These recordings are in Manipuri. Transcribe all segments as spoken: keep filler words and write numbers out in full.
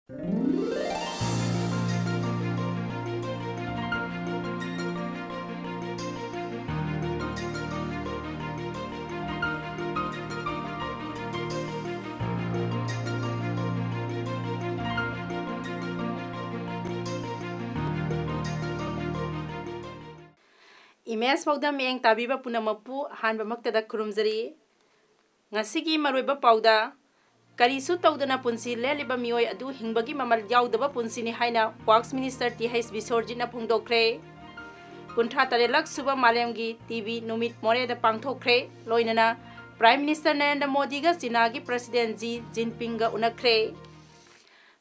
ꯏꯃꯦꯖ ꯄꯥꯎꯗ ꯃꯤꯠꯌꯦꯡ ꯇꯥꯕꯤꯕ ꯄꯨꯝꯅꯃꯛꯄꯨ ꯑꯍꯥꯟꯕꯃꯛꯇꯗ ꯈꯨꯔꯨꯝꯖꯔꯤ꯫ ꯉꯁꯤꯒꯤ ꯃꯔꯨꯑꯣꯏꯕ ꯄꯥꯎꯗ, ꯀꯔꯤꯁꯨ ꯇꯧꯗꯅ ꯄꯨꯟꯁꯤ ꯂꯦꯜꯂꯤꯕ ꯃꯤꯑꯣꯏ ꯑꯗꯨ ꯍꯤꯡꯕꯒꯤ ꯃꯃꯜ ꯌꯥꯎꯗꯕ ꯄꯨꯟꯁꯤꯅꯤ ꯍꯥꯏꯅ ꯋꯥꯔꯛꯁ ꯃꯤꯅꯤꯁꯇꯔ ꯇꯤ ꯍꯩꯆ ꯕꯤꯁꯣꯔꯖꯤꯠꯅ ꯐꯣꯡꯗꯣꯛꯈ꯭ꯔꯦ꯫ ꯀꯨꯟꯊ꯭ꯔꯥ ꯇꯔꯦꯠꯂꯛ ꯁꯨꯕ ꯃꯥꯂꯦꯝꯒꯤ ꯇꯤ ꯕꯤ ꯅꯨꯃꯤꯠ ꯃꯣꯔꯦꯗ ꯄꯥꯡꯊꯣꯛꯈ꯭ꯔꯦ꯫ ꯂꯣꯏꯅꯅ ꯄ꯭ꯔꯥꯏꯝ ꯃꯤꯅꯤꯁꯇꯔ ꯅꯔꯦꯟꯗ꯭ꯔ ꯃꯣꯗꯤꯒ ꯆꯤꯅꯥꯒꯤ ꯄ꯭ꯔꯁꯤꯗꯦꯟ ꯖꯤ ꯖꯤꯟꯄꯤꯡꯒ ꯎꯅꯈ꯭ꯔꯦ꯫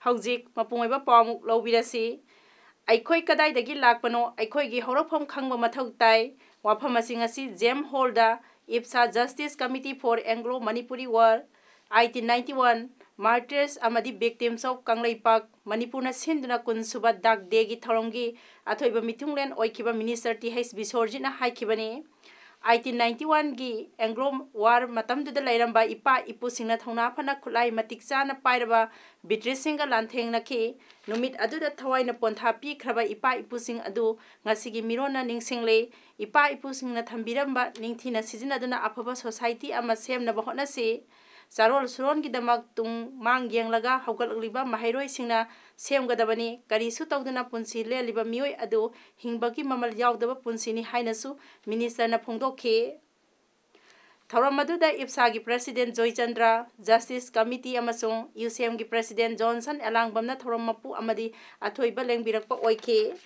ꯍꯧꯖꯤꯛ ꯃꯄꯨꯡ ꯑꯣꯏꯕ ꯄꯥꯎ ꯑꯃꯨꯛ ꯂꯧꯕꯤꯔꯁꯤ꯫ ꯑꯩꯈꯣꯏ ꯀꯗꯥꯏꯗꯒꯤ ꯂꯥꯛꯄꯅꯣ? ꯑꯩꯈꯣꯏꯒꯤ ꯍꯧꯔꯛꯐꯝ ꯈꯪꯕ ꯃꯊꯧ ꯇꯥꯏ꯫ ꯋꯥꯐꯝ ꯑꯁꯤ ꯉꯁꯤ ꯖꯦꯝ ꯍꯣꯜꯗ ꯏꯞꯁꯥ Justice Committee for Anglo Manipuri War eighteen ninety-one Martyrs ꯑꯃꯗꯤ Victims of ꯀꯪꯂꯩꯄꯥꯛ, ꯃꯅꯤꯄꯨꯔꯅ ꯁꯤꯟꯗꯨꯅ ꯀꯨꯟ ꯁꯨꯕ ꯗꯥꯛ ꯗꯦꯒꯤ ꯊꯧꯔꯝꯒꯤ ꯑꯊꯣꯏꯕ ꯃꯤꯊꯨꯡꯂꯦꯟ ꯑꯣꯏꯈꯤꯕ ꯃꯤꯅꯤꯁꯇꯔ ꯇꯤ ꯍꯩꯆ ꯕꯤꯁꯣꯔꯖꯤꯠꯅ ꯍꯥꯏꯈꯤꯕꯅꯤ꯫ ꯑꯩꯠꯇꯤꯟ ꯅꯥꯏꯟꯇꯤ ꯋꯥꯟꯒꯤ ꯑꯦꯡꯒ꯭ꯂꯣ ꯋꯥꯔ ꯃꯇꯝꯗꯨꯗ ꯂꯩꯔꯝꯕ ꯏꯄꯥ ꯏꯄꯨꯁꯤꯡꯅ ꯊꯧꯅꯥ ꯐꯅ ꯈꯨꯠꯂꯥꯏ ꯃꯇꯤꯛ ꯆꯥꯅ ꯄꯥꯏꯔꯕ ꯕ꯭ꯔꯤꯇꯤꯁꯁꯤꯡꯒ ꯂꯥꯟꯊꯦꯡꯅꯈꯤ꯫ ꯅꯨꯃꯤꯠ ꯑꯗꯨꯗ ꯊꯋꯥꯏꯅ ꯄꯣꯟꯊꯥ ꯄꯤꯈ꯭ꯔꯕ ꯏꯄꯥ ꯏꯄꯨꯁꯤꯡ ꯑꯗꯨ ꯉꯁꯤꯒꯤ ꯃꯤꯔꯣꯟꯅ ꯅꯤꯡꯁꯤꯡꯂꯤ꯫ ꯏꯄꯥ ꯏꯄꯨꯁꯤꯡꯅ ꯊꯝꯕꯤꯔꯝꯕ ꯅꯤꯡꯊꯤꯅ ꯁꯤꯖꯤꯟꯅꯗꯨꯅ ꯑꯐꯕ ꯁꯣꯁꯥꯏꯇꯤ ꯑꯃ ꯁꯦꯝꯅꯕ ꯍꯣꯠꯅꯁꯤ꯫ ꯆꯥꯔꯣꯜ ꯁꯨꯔꯣꯟꯒꯤꯗꯃꯛ ꯇꯨꯡ ꯃꯥꯡ ꯌꯦꯡꯂꯒ ꯍꯧꯒꯠꯂꯛꯂꯤꯕ ꯃꯍꯩꯔꯣꯏꯁꯤꯡꯅ ꯁꯦꯝꯒꯗꯕꯅꯤ꯫ ꯀꯔꯤꯁꯨ ꯇꯧꯗꯅ ꯄꯨꯟꯁꯤ ꯂꯦꯜꯂꯤꯕ ꯃꯤꯑꯣꯏ ꯑꯗꯨ ꯍꯤꯡꯕꯒꯤ ꯃꯃꯜ ꯌꯥꯎꯗꯕ ꯄꯨꯟꯁꯤꯅꯤ ꯍꯥꯏꯅꯁꯨ ꯃꯤꯅꯤꯁꯇꯔꯅ ꯐꯣꯡꯗꯣꯛꯈꯤ꯫ ꯊꯧꯔꯝ ꯑꯗꯨꯗ ꯏꯞꯁꯥꯒꯤ ꯄ꯭ꯔꯁꯤꯗꯦꯟ ꯖꯣꯏꯆꯟꯗ꯭ꯔ, ꯖꯁꯇꯤꯁ ꯀꯃꯤꯇꯤ ꯑꯃꯁꯨꯡ ꯌꯨꯁꯦꯝꯒꯤ ꯄ꯭ꯔꯁꯤꯗꯦꯟ ꯖꯣꯟꯁꯟ ꯑꯦꯂꯥꯡꯕꯝꯅ ꯊꯧꯔꯝ ꯃꯄꯨ ꯑꯃꯗꯤ ꯑꯊꯣꯏꯕ ꯂꯦꯡꯕꯤꯔꯛꯄ ꯑꯣꯏꯈꯤ꯫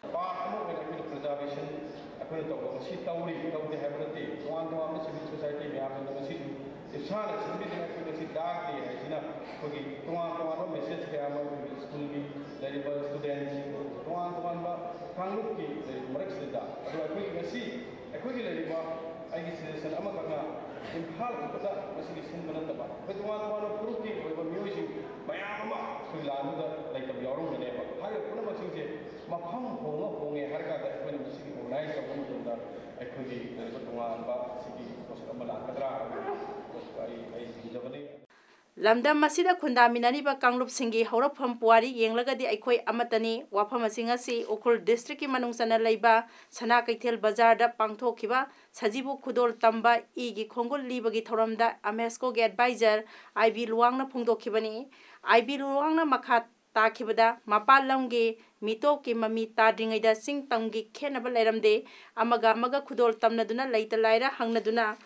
ꯄꯥꯔꯠ ꯑꯃ ꯑꯣꯏꯅ ꯑꯩꯈꯣꯏꯅ ꯄ꯭ꯔꯤꯖꯥꯔꯕꯦꯁꯟ ꯑꯩꯈꯣꯏꯅ ꯇꯧꯕ ꯉꯁꯤ ꯇꯧꯔꯤ, ꯇꯧꯗꯦ ꯍꯥꯏꯕ ꯅꯠꯇꯦ꯫ ꯇꯣꯉꯥꯟ ꯇꯣꯉꯥꯟꯕ ꯁꯤꯚꯤꯜ ꯁꯣꯁꯥꯏꯇꯤ ꯃꯌꯥꯝꯅ ꯉꯁꯤꯁꯨ ꯏꯞꯁꯥꯅ ꯁꯤꯟꯕꯤꯗꯨꯅ ꯑꯩꯈꯣꯏ ꯉꯁꯤ ꯗꯥꯛ ꯗꯦ ꯍꯥꯏꯁꯤꯅ ꯑꯩꯈꯣꯏꯒꯤ ꯇꯣꯉꯥꯟ ꯇꯣꯉꯥꯟꯕ ꯃꯦꯁꯦꯖ ꯀꯌꯥ ꯑꯃ ꯑꯩꯈꯣꯏꯒꯤ ꯁ꯭ꯀꯨꯜꯒꯤ ꯂꯩꯔꯤꯕ ꯁ꯭ꯇꯨꯗꯦꯟꯁꯤꯡ, ꯇꯣꯉꯥꯟ ꯇꯣꯉꯥꯟꯕ ꯀꯥꯡꯂꯨꯞꯀꯤ ꯂꯩꯔꯤꯕ ꯃꯔꯛꯁꯤꯗꯩꯗ, ꯑꯗꯣ ꯑꯩꯈꯣꯏꯒꯤ ꯉꯁꯤ ꯑꯩꯈꯣꯏꯒꯤ ꯂꯩꯔꯤꯕ, ꯑꯩꯒꯤ ꯁꯖꯦꯁꯟ ꯑꯃꯈꯛꯅ, ꯏꯝꯐꯥꯜ ꯈꯛꯇꯗ ꯃꯁꯤꯒꯤ ꯁꯤꯟꯕ ꯅꯠꯇꯕ ꯑꯩꯈꯣꯏ ꯇꯣꯉꯥꯟ ꯇꯣꯉꯥꯟꯕ ꯐꯨꯔꯨꯞꯀꯤ ꯑꯣꯏꯕ ꯃꯤꯑꯣꯏꯁꯤꯡ ꯃꯌꯥꯝ ꯑꯃ ꯑꯩꯈꯣꯏ ꯂꯥꯟꯗꯨꯗ ꯂꯩꯇꯕ ꯌꯥꯎꯔꯝꯒꯅꯦꯕ꯫ ꯍꯥꯏꯔꯤꯕ ꯄꯨꯝꯅꯃꯛꯁꯤꯡꯁꯦ ꯃꯐꯝ ꯍꯣꯡꯉ ꯍꯣꯡꯉꯦ ꯍꯥꯏꯔ ꯀꯥꯟꯗ ꯑꯩꯈꯣꯏꯅ ꯃꯁꯤꯒꯤ ꯑꯣꯔꯒꯅꯥꯏꯖ ꯇꯧꯕ ꯃꯇꯝꯗ ꯑꯩꯈꯣꯏꯒꯤ ꯂꯩꯔꯤꯕ ꯇꯣꯉꯥꯟꯕ ꯁꯤꯒꯤ ꯄꯣꯠꯁꯛ ꯑꯃ ꯂꯥꯛꯀꯗ꯭ꯔꯥ ꯍꯥꯏꯕꯒꯤ ꯄꯣꯠꯁꯛ ꯑꯩ, ꯑꯩ ꯊꯤꯖꯕꯅꯤ꯫ ꯂꯝꯗꯝ ꯑꯁꯤꯗ ꯈꯨꯟꯗꯥꯃꯤꯟꯅꯔꯤꯕ ꯀꯥꯡꯂꯨꯞꯁꯤꯡꯒꯤ ꯍꯧꯔꯛꯐꯝ ꯄꯨꯋꯥꯔꯤ ꯌꯦꯡꯂꯒꯗꯤ ꯑꯩꯈꯣꯏ ꯑꯃꯠꯇꯅꯤ꯫ ꯋꯥꯐꯝ ꯑꯁꯤꯡ ꯑꯁꯤ ꯎꯈ꯭ꯔꯨꯜ district ꯀꯤ ꯃꯅꯨꯡ ꯆꯟꯅ ꯂꯩꯕ ꯁꯅꯥ ꯀꯩꯊꯦꯜ ꯕꯖꯥꯔꯗ ꯄꯥꯡꯊꯣꯛꯈꯤꯕ ꯁꯖꯤꯕꯨ ꯈꯨꯗꯣꯜ ꯇꯝꯕ ꯏꯒꯤ ꯈꯣꯡꯒꯨꯜ ꯂꯤꯕꯒꯤ ꯊꯧꯔꯝꯗ UNESCO ꯒꯤ advisor ꯑꯥꯏ ꯕꯤ ꯂꯨꯋꯥꯡꯅ ꯐꯣꯡꯗꯣꯛꯈꯤꯕꯅꯤ꯫ ꯑꯥꯏ ꯕꯤ ꯂꯨꯋꯥꯡꯅ ꯃꯈꯥ ꯇꯥꯈꯤꯕꯗ, ꯃꯄꯥꯟ ꯂꯝꯒꯤ ꯃꯤꯇꯣꯞꯀꯤ ꯃꯃꯤ ꯇꯥꯗ꯭ꯔꯤꯉꯩꯗ ꯆꯤꯡ ꯇꯝꯒꯤ ꯈꯦꯠꯅꯕ ꯂꯩꯔꯝꯗꯦ꯫ ꯑꯃꯒ ꯑꯃꯒ ꯈꯨꯗꯣꯜ ꯇꯝꯅꯗꯨꯅ, ꯂꯩꯇ ꯂꯥꯏꯔ ꯍꯪꯅꯗꯨꯅ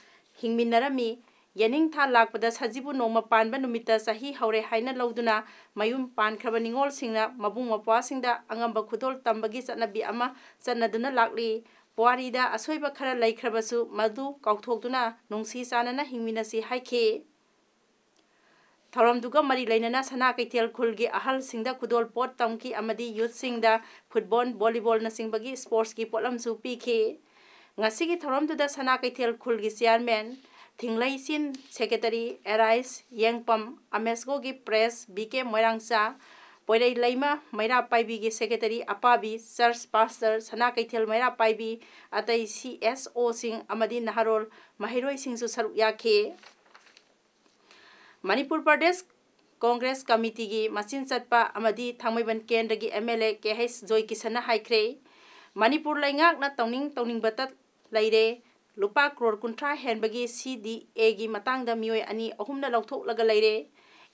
ꯍꯤꯡꯃꯤꯟꯅꯔꯝꯃꯤ꯫ ꯌꯦꯅꯤꯡꯊꯥ ꯂꯥꯛꯄꯗ ꯁꯖꯤꯕꯨ ꯅꯣꯡꯃ ꯄꯥꯟꯕ ꯅꯨꯃꯤꯠꯇ ꯆꯍꯤ ꯍꯧꯔꯦ ꯍꯥꯏꯅ ꯂꯧꯗꯨꯅ ꯃꯌꯨꯝ ꯄꯥꯟꯈ꯭ꯔꯕ ꯅꯤꯉꯣꯜꯁꯤꯡꯅ ꯃꯕꯨꯡ ꯃꯧꯄ꯭ꯋꯥꯁꯤꯡꯗ ꯑꯉꯝꯕ ꯈꯨꯗꯣꯜ ꯇꯝꯕꯒꯤ ꯆꯠꯅꯕꯤ ꯑꯃ ꯆꯠꯅꯗꯨꯅ ꯂꯥꯛꯂꯤ꯫ ꯄꯨꯋꯥꯔꯤꯗ ꯑꯁꯣꯏꯕ ꯈꯔ ꯂꯩꯈ꯭ꯔꯕꯁꯨ ꯃꯗꯨ ꯀꯥꯎꯊꯣꯛꯇꯨꯅ ꯅꯨꯡꯁꯤ ꯆꯥꯟꯅꯅ ꯍꯤꯡꯃꯤꯟꯅꯁꯤ ꯍꯥꯏꯈꯤ꯫ ꯊꯧꯔꯝꯗꯨꯒ ꯃꯔꯤ ꯂꯩꯅꯅ ꯁꯅꯥ ꯀꯩꯊꯦꯜ ꯈꯨꯜꯒꯤ ꯑꯍꯜꯁꯤꯡꯗ ꯈꯨꯗꯣꯜ ꯄꯣꯠ ꯇꯝꯈꯤ ꯑꯃꯗꯤ youth ꯁꯤꯡꯗ football, volleyball ꯅꯆꯤꯡꯕꯒꯤ sports ꯀꯤ ꯄꯣꯠꯂꯝꯁꯨ ꯄꯤꯈꯤ꯫ ꯉꯁꯤꯒꯤ ꯊꯧꯔꯝꯗꯨꯗ ꯁꯅꯥ ꯀꯩꯊꯦꯜ ꯈꯨꯜꯒꯤ chairman ꯊꯤꯡꯂꯩꯆꯤꯟ, secretary ꯑꯦꯔꯥꯏꯁ ꯌꯦꯡꯄꯝ, UNESCO ꯒꯤ president ꯕꯤ ꯀꯦ ꯃꯣꯏꯔꯥꯡꯆꯥ, ꯄꯣꯏꯔꯩ ꯂꯩꯃ ꯃꯩꯔꯥ ꯄꯥꯏꯕꯤꯒꯤ secretary ꯑꯄꯥꯕꯤ, church pastor ꯁꯅꯥ ꯀꯩꯊꯦꯜ ꯃꯩꯔꯥ ꯄꯥꯏꯕꯤ, ꯑꯇꯩ ꯁꯤ ꯑꯦꯁ ꯑꯣꯁꯤꯡ ꯑꯃꯗꯤ ꯅꯍꯥꯔꯣꯜ ꯃꯍꯩꯔꯣꯏꯁꯤꯡꯁꯨ ꯁꯔꯨꯛ ꯌꯥꯈꯤ꯫ ꯃꯅꯤꯄꯨꯔ ꯄ꯭ꯔꯗꯦꯁ ꯀꯣꯡꯒ꯭ꯔꯦꯁ ꯀꯃꯤꯇꯤꯒꯤ ꯃꯆꯤꯟ ꯆꯠꯄ ꯑꯃꯗꯤ ꯊꯥꯡꯃꯩꯕꯟ ꯀꯦꯟꯗ꯭ꯔꯒꯤ M L A K H ꯖꯣꯏꯀꯤꯁꯟꯅ ꯍꯥꯏꯈ꯭ꯔꯦ, ꯃꯅꯤꯄꯨꯔ ꯂꯩꯉꯥꯛꯅ ꯇꯧꯅꯤꯡ ꯇꯧꯅꯤꯡꯕꯇ ꯂꯩꯔꯦ꯫ ꯂꯨꯄꯥ ꯀ꯭ꯔꯣꯔ ꯀꯨꯟꯊ꯭ꯔꯥ ꯍꯦꯟꯕꯒꯤ ꯁꯤ ꯗꯤ ꯑꯦꯒꯤ ꯃꯇꯥꯡꯗ ꯃꯤꯑꯣꯏ ꯑꯅꯤ ꯑꯍꯨꯝꯅ ꯂꯧꯊꯣꯛꯂꯒ ꯂꯩꯔꯦ꯫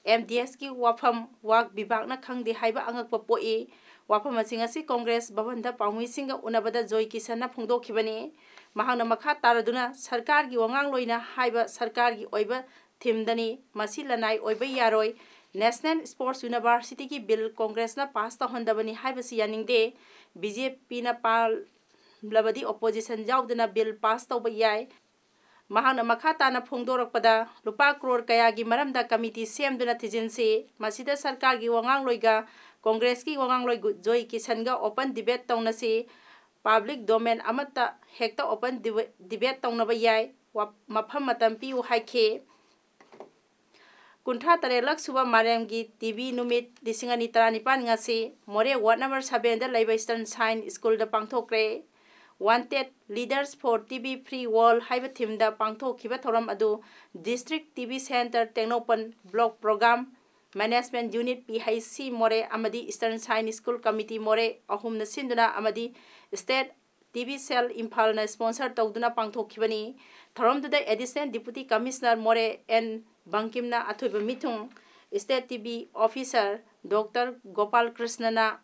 ꯑꯦꯝ ꯗꯤ ꯑꯦꯁꯀꯤ ꯋꯥꯐꯝ ꯋꯥꯛ ꯕꯤꯚꯥꯒꯅ ꯈꯪꯗꯦ ꯍꯥꯏꯕ ꯑꯉꯛꯄ ꯄꯣꯛꯏ꯫ ꯋꯥꯐꯝꯁꯤꯡ ꯑꯁꯤ ꯀꯣꯡꯒ꯭ꯔꯦꯁ ꯚꯕꯟꯗ ꯄꯥꯎꯃꯤꯁꯤꯡꯒ ꯎꯅꯕꯗ ꯖꯣꯏ ꯀꯤꯁꯟꯅ ꯐꯣꯡꯗꯣꯛꯈꯤꯕꯅꯤ꯫ ꯃꯍꯥꯛꯅ ꯃꯈꯥ ꯇꯥꯔꯗꯨꯅ ꯁꯔꯀꯥꯔꯒꯤ ꯋꯥꯉꯥꯡꯂꯣꯏꯅ ꯍꯥꯏꯕ ꯁꯔꯀꯥꯔꯒꯤ ꯑꯣꯏꯕ ꯊꯤꯝꯗꯅꯤ꯫ ꯃꯁꯤ ꯂꯅꯥꯏ ꯑꯣꯏꯕ ꯌꯥꯔꯣꯏ꯫ National Sports University ꯒꯤ ꯕꯤꯜ ꯀꯣꯡꯒ꯭ꯔꯦꯁꯅ ꯄꯥꯁ ꯇꯧꯍꯟꯗꯕꯅꯤ ꯍꯥꯏꯕꯁꯤ ꯌꯥꯅꯤꯡꯗꯦ꯫ ꯕꯤ ꯖꯦ ꯄꯤꯅ ꯄꯥꯜꯂꯕꯗꯤ opposition ꯌꯥꯎꯗꯅ ꯕꯤꯜ ꯄꯥꯁ ꯇꯧꯕ ꯌꯥꯏ꯫ ꯃꯍꯥꯛꯅ ꯃꯈꯥ ꯇꯥꯅ ꯐꯣꯡꯗꯣꯔꯛꯄꯗ, ꯂꯨꯄꯥ ꯀ꯭ꯔꯣꯔ ꯀꯌꯥꯒꯤ ꯃꯔꯝꯗ ꯀꯃꯤꯇꯤ ꯁꯦꯝꯗꯨꯅ ꯊꯤꯖꯤꯟꯁꯤ꯫ ꯃꯁꯤꯗ ꯁꯔꯀꯥꯔꯒꯤ ꯋꯥꯉꯥꯡꯂꯣꯏꯒ ꯀꯣꯡꯒ꯭ꯔꯦꯁꯀꯤ ꯋꯥꯉꯥꯡꯂꯣꯏ ꯒꯨ-, ꯖꯣꯏ ꯀꯤꯁꯟꯒ open debate ꯇꯧꯅꯁꯤ꯫ Public domain ꯑꯃꯠꯇ ꯍꯦꯛꯇ open dibe-, debate ꯇꯧꯅꯕ ꯌꯥꯏ꯫ ꯋꯥ-, ꯃꯐꯝ ꯃꯇꯝ ꯄꯤꯌꯨ ꯍꯥꯏꯈꯤ꯫ ꯀꯨꯟꯊ꯭ꯔꯥ ꯇꯔꯦꯠꯂꯛ ꯁꯨꯕ ꯃꯥꯂꯦꯝꯒꯤ ꯇꯤ ꯕꯤ ꯅꯨꯃꯤꯠ ꯂꯤꯁꯤꯡ ꯑꯅꯤ ꯇꯔꯥꯅꯤꯄꯥꯟ ꯉꯁꯤ ꯃꯣꯔꯦ ward number seven ꯗ ꯂꯩꯕ Eastern Shine School the ꯄꯥꯡꯊꯣꯛꯈ꯭ꯔꯦ꯫ Wanted Leaders for T B Free World ꯍꯥꯏꯕ theme ꯗ ꯄꯥꯡꯊꯣꯛꯈꯤꯕ ꯊꯧꯔꯝ ꯑꯗꯨ District T B Center Tengnoupal, Block Program Management Unit, P H C ꯃꯣꯔꯦ ꯑꯃꯗꯤ Eastern Shine School Committee ꯃꯣꯔꯦ ꯑꯍꯨꯝꯅ ꯁꯤꯟꯗꯨꯅ ꯑꯃꯗꯤ State T B Cell ꯏꯝꯐꯥꯜꯅ sponsor ꯇꯧꯗꯨꯅ ꯄꯥꯡꯊꯣꯛꯈꯤꯕꯅꯤ꯫ ꯊꯧꯔꯝꯗꯨꯗ Additional Deputy Commissioner ꯃꯣꯔꯦ ꯑꯦꯟ ꯕꯪꯀꯤꯝꯅ ꯑꯊꯣꯏꯕ ꯃꯤꯊꯨꯡ, State T B Officer Doctor Gopal ꯀ꯭ꯔꯤꯁꯅꯅ